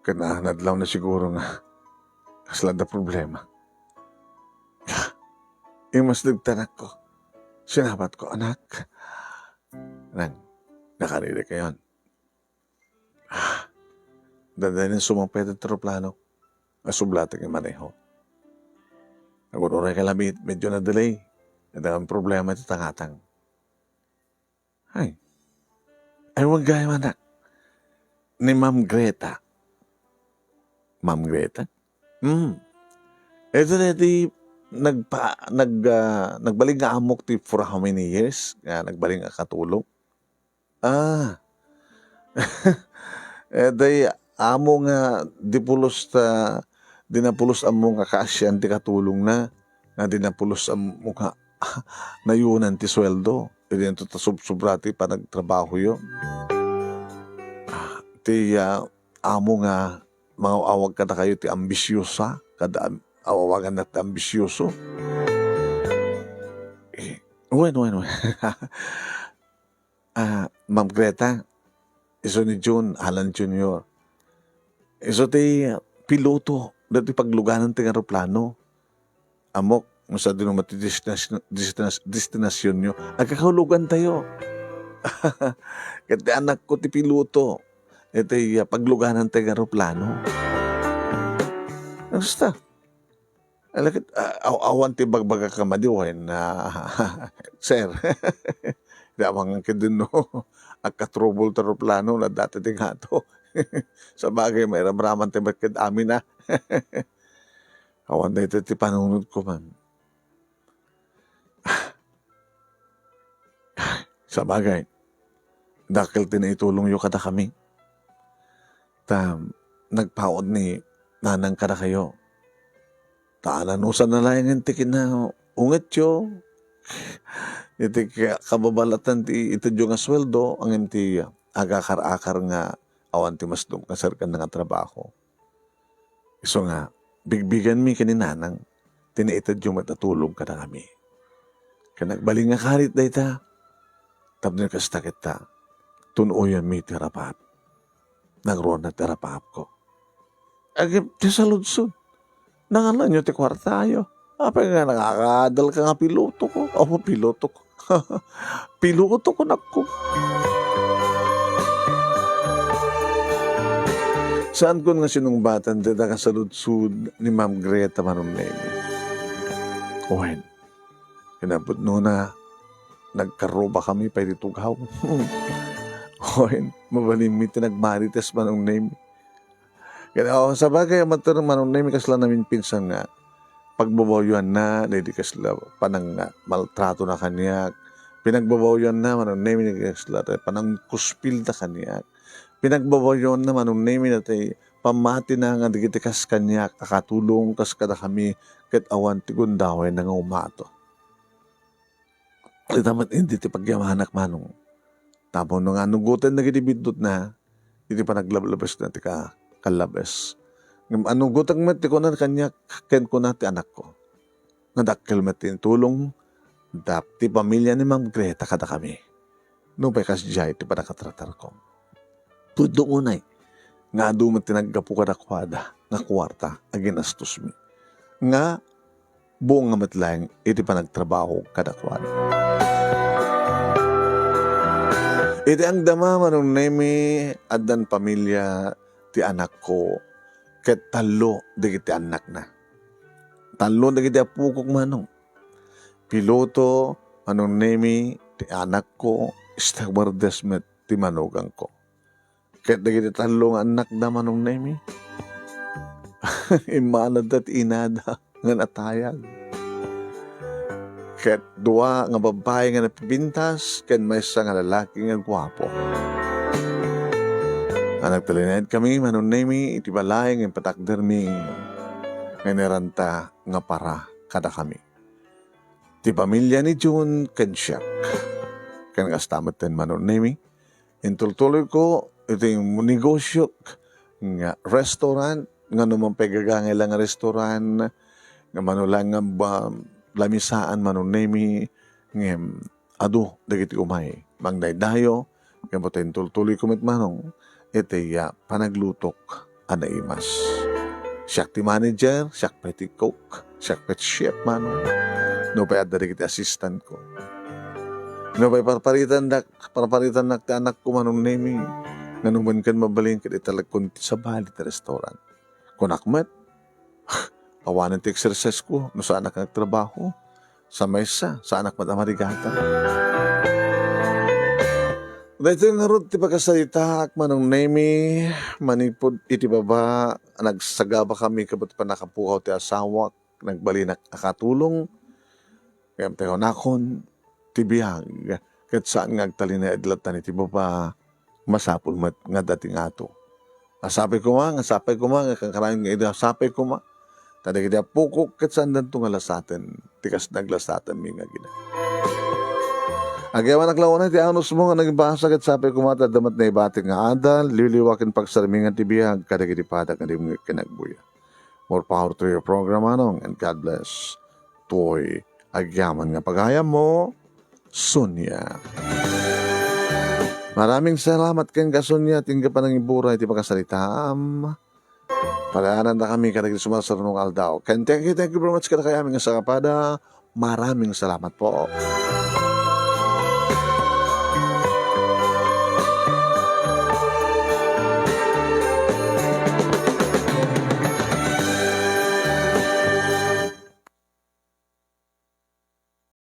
Ket nadlawna siguro nga kasla adda problema. Imasdegta, anakko. Sinabatko, anak. Nang, nakariri kayon. Ah, dandanin sumangpet ti eroplano. Asublatek nga maneho. Agun uray ka labi, medyo na-delay. Adda nga problema iti tangatang. Ay. Ay, wag gayam, anak. Ni Ma'am Greta. Ma'am Greta? Hmm. Ito na ti nagpa-, nag-, ah, nagbalin nga amok ti for how many years? Nga nagbalin nga katulong? Ah. Eh, day, amo nga di pulos ta, di na pulos ammo nga kaasian ti katulongna, nga di na pulos ammo nga nayunan ti sueldo. Idinto ta sub-, sobra ti panagtrabahoyo. Ah, ti, ah, amo nga mangaw-awag kadakayo ti ambisyosa, kada am-, aw-awaganna ti ambisyoso. Eh, wen, wen, wen. Ah, Ma'am Greta, isu ni Jun, Alan Junior. Isu ti piloto dati pagluganan ti eroplano. Ammok, no sadino met ti destinas-, destinas-, destinasyonyo. Agkakaulugantayo. Ket ti anakko ti piloto. Iti, ah, pagluganan ti eroplano. Basta, Ala ket, a-, aw-, awan ti bagbagak a madi wen, a, sir. Di amangan ket no agka-trouble ti eroplano, nadda ti ngato. Sabagay, mairamraman ti met ket amin, a. Awan daytoy ti panunotko, ma'am. Sabagay, dakkel ti naitulongyo kadakami. Ta nagpaut ni nanang kadakayo. Ta ananusan na laengen ti kinaungetyo. Iti ka-, kababalatan ti itedyo nga sueldo, ngem ti agakar-akar nga awan ti masdum nga serkan nga trabaho. Isu nga, bigbiganmi ken ni nanang ti naitedyo met a tulong kadakami. Ken nagbalin nga karit dayta, tapno kasta ket ta, tun-oyanmi ti arapaap. Nagruarna ti arapaapko. Agim ti saludsod. Nangalanyo ti kuartayo. Apay nga nakakadal ka nga pilotoko? Apo, pilotoko. Pilotoko, nakko. Saankon nga sinungbatan ti nakasaludsod ni Ma'am Greta, Manong Nemi. Wen, kinapudnona, nagkarrubakami pay ti tugaw. Wen, mabalinmi ti nagmarites, Manong Nemi. Ket, o, sabagay, amater, Manong Nemi, kasla namin pinsan nga pagbabawianna, daydi kasla panang nga maltrato na kaniak. Pinagbabawianna, Manong Nemi, daydi kasla panangkuspil na kaniak. Pinagbabawianna, Manong Nemi, daydi pammatina nga dagiti kas kaniak a katulong kas kadakami ket awan ti gundawayna nga umato. Ita met idi ti pagyamanak, Manong. Tapno nga anugoten dagiti biddutna, iti panaglablabesna ti ka-, kallabes. Ngem anugotek met ti kuna kaniak ken kuna ti anakko. Nga dakkel met ti intulong da-, ti pamilia ni Ma'am Greta kadakami. Nupay kasdiay ti pannakatratarko. Pudno unay, nga adu met ti naggapu kadakuada nga kuarta a ginastosmi, nga bunga met laeng iti panagtrabaho kadakuada. Iti agdama, Manong Nemi, addan pamilia ti anakko ket tallo dagiti annakna. Tallo dagiti appokok, Manong. Piloto, Manong Nemi, ti anakko, stewardess met ti manugangko. Ket dagiti tallo nga annakda, Manong Nemi, immanadda ti inada nga natayag. Ket dua nga babbai nga napipintas, ken maysa nga lalaki nga guapo. A nagtalinaedkami, Manong Nemi, iti balay nga impatakdermi nga iniranta nga para kadakami. Ti pamilia ni Jun ken siak. Ken kasta metten, Manong Nemi, intultuloyko iti negosiok nga restaurant, nga no man pay gagangay la nga restaurant, nga mano laeng nga ba-, lamisaan, Manong Nemi, ngem adu dagiti umay. Mangdaydayo, ngem intultuloyko met, Manong, iti, ah, panaglutok a naimas. Siak ti manager, siak pay ti cook, siak pay ti chef, Manong. No pay adda dagiti assistantko. No pay parparitandak, parparitannak ti anakko, Manong Nemi, nga no man ken mabalin ket italekon ti sabali ti restaurant. Kunak met, awanen ti exercise ko no saanak nga agtrabaho. Sa maysa, saanak met a marigatan. Daytoy ngarud ti pakasaritaak, Manong Nemi, manipud iti baba, nagsagaba kami ket pannakapukaw ti asawak, nagbalinak a katulong. Ngem ti kunakon, ti biag, ket saan nga agtalinaed latta iti baba, masapul met nga adda ti ngato. Nga sapay koma, nga sapay koma, nga kankanayon nga idi sapay koma. Ta dagiti appokok ket saandanto nga lasaten, ti kas naglasatenmi nga agina. Agyaman a laeng ti anusmo nga nagbasa ket sapay koma ta adda met naibatik nga adal, liwliwa ken pagsarmingan ti biag kadagiti padak nga di kinagbuya. More power to your program, Manong, and God bless. Toy agyaman nga pagayammo, Sonia. Maraming salamat kenka, Sonia, ti ingga panangibura iti pakasaritaam. Padaanandakami kadagiti sumarsarno nga aldaw. Ken thank you, thank you very much kadakayo amin nga sakapada. Maraming salamat po.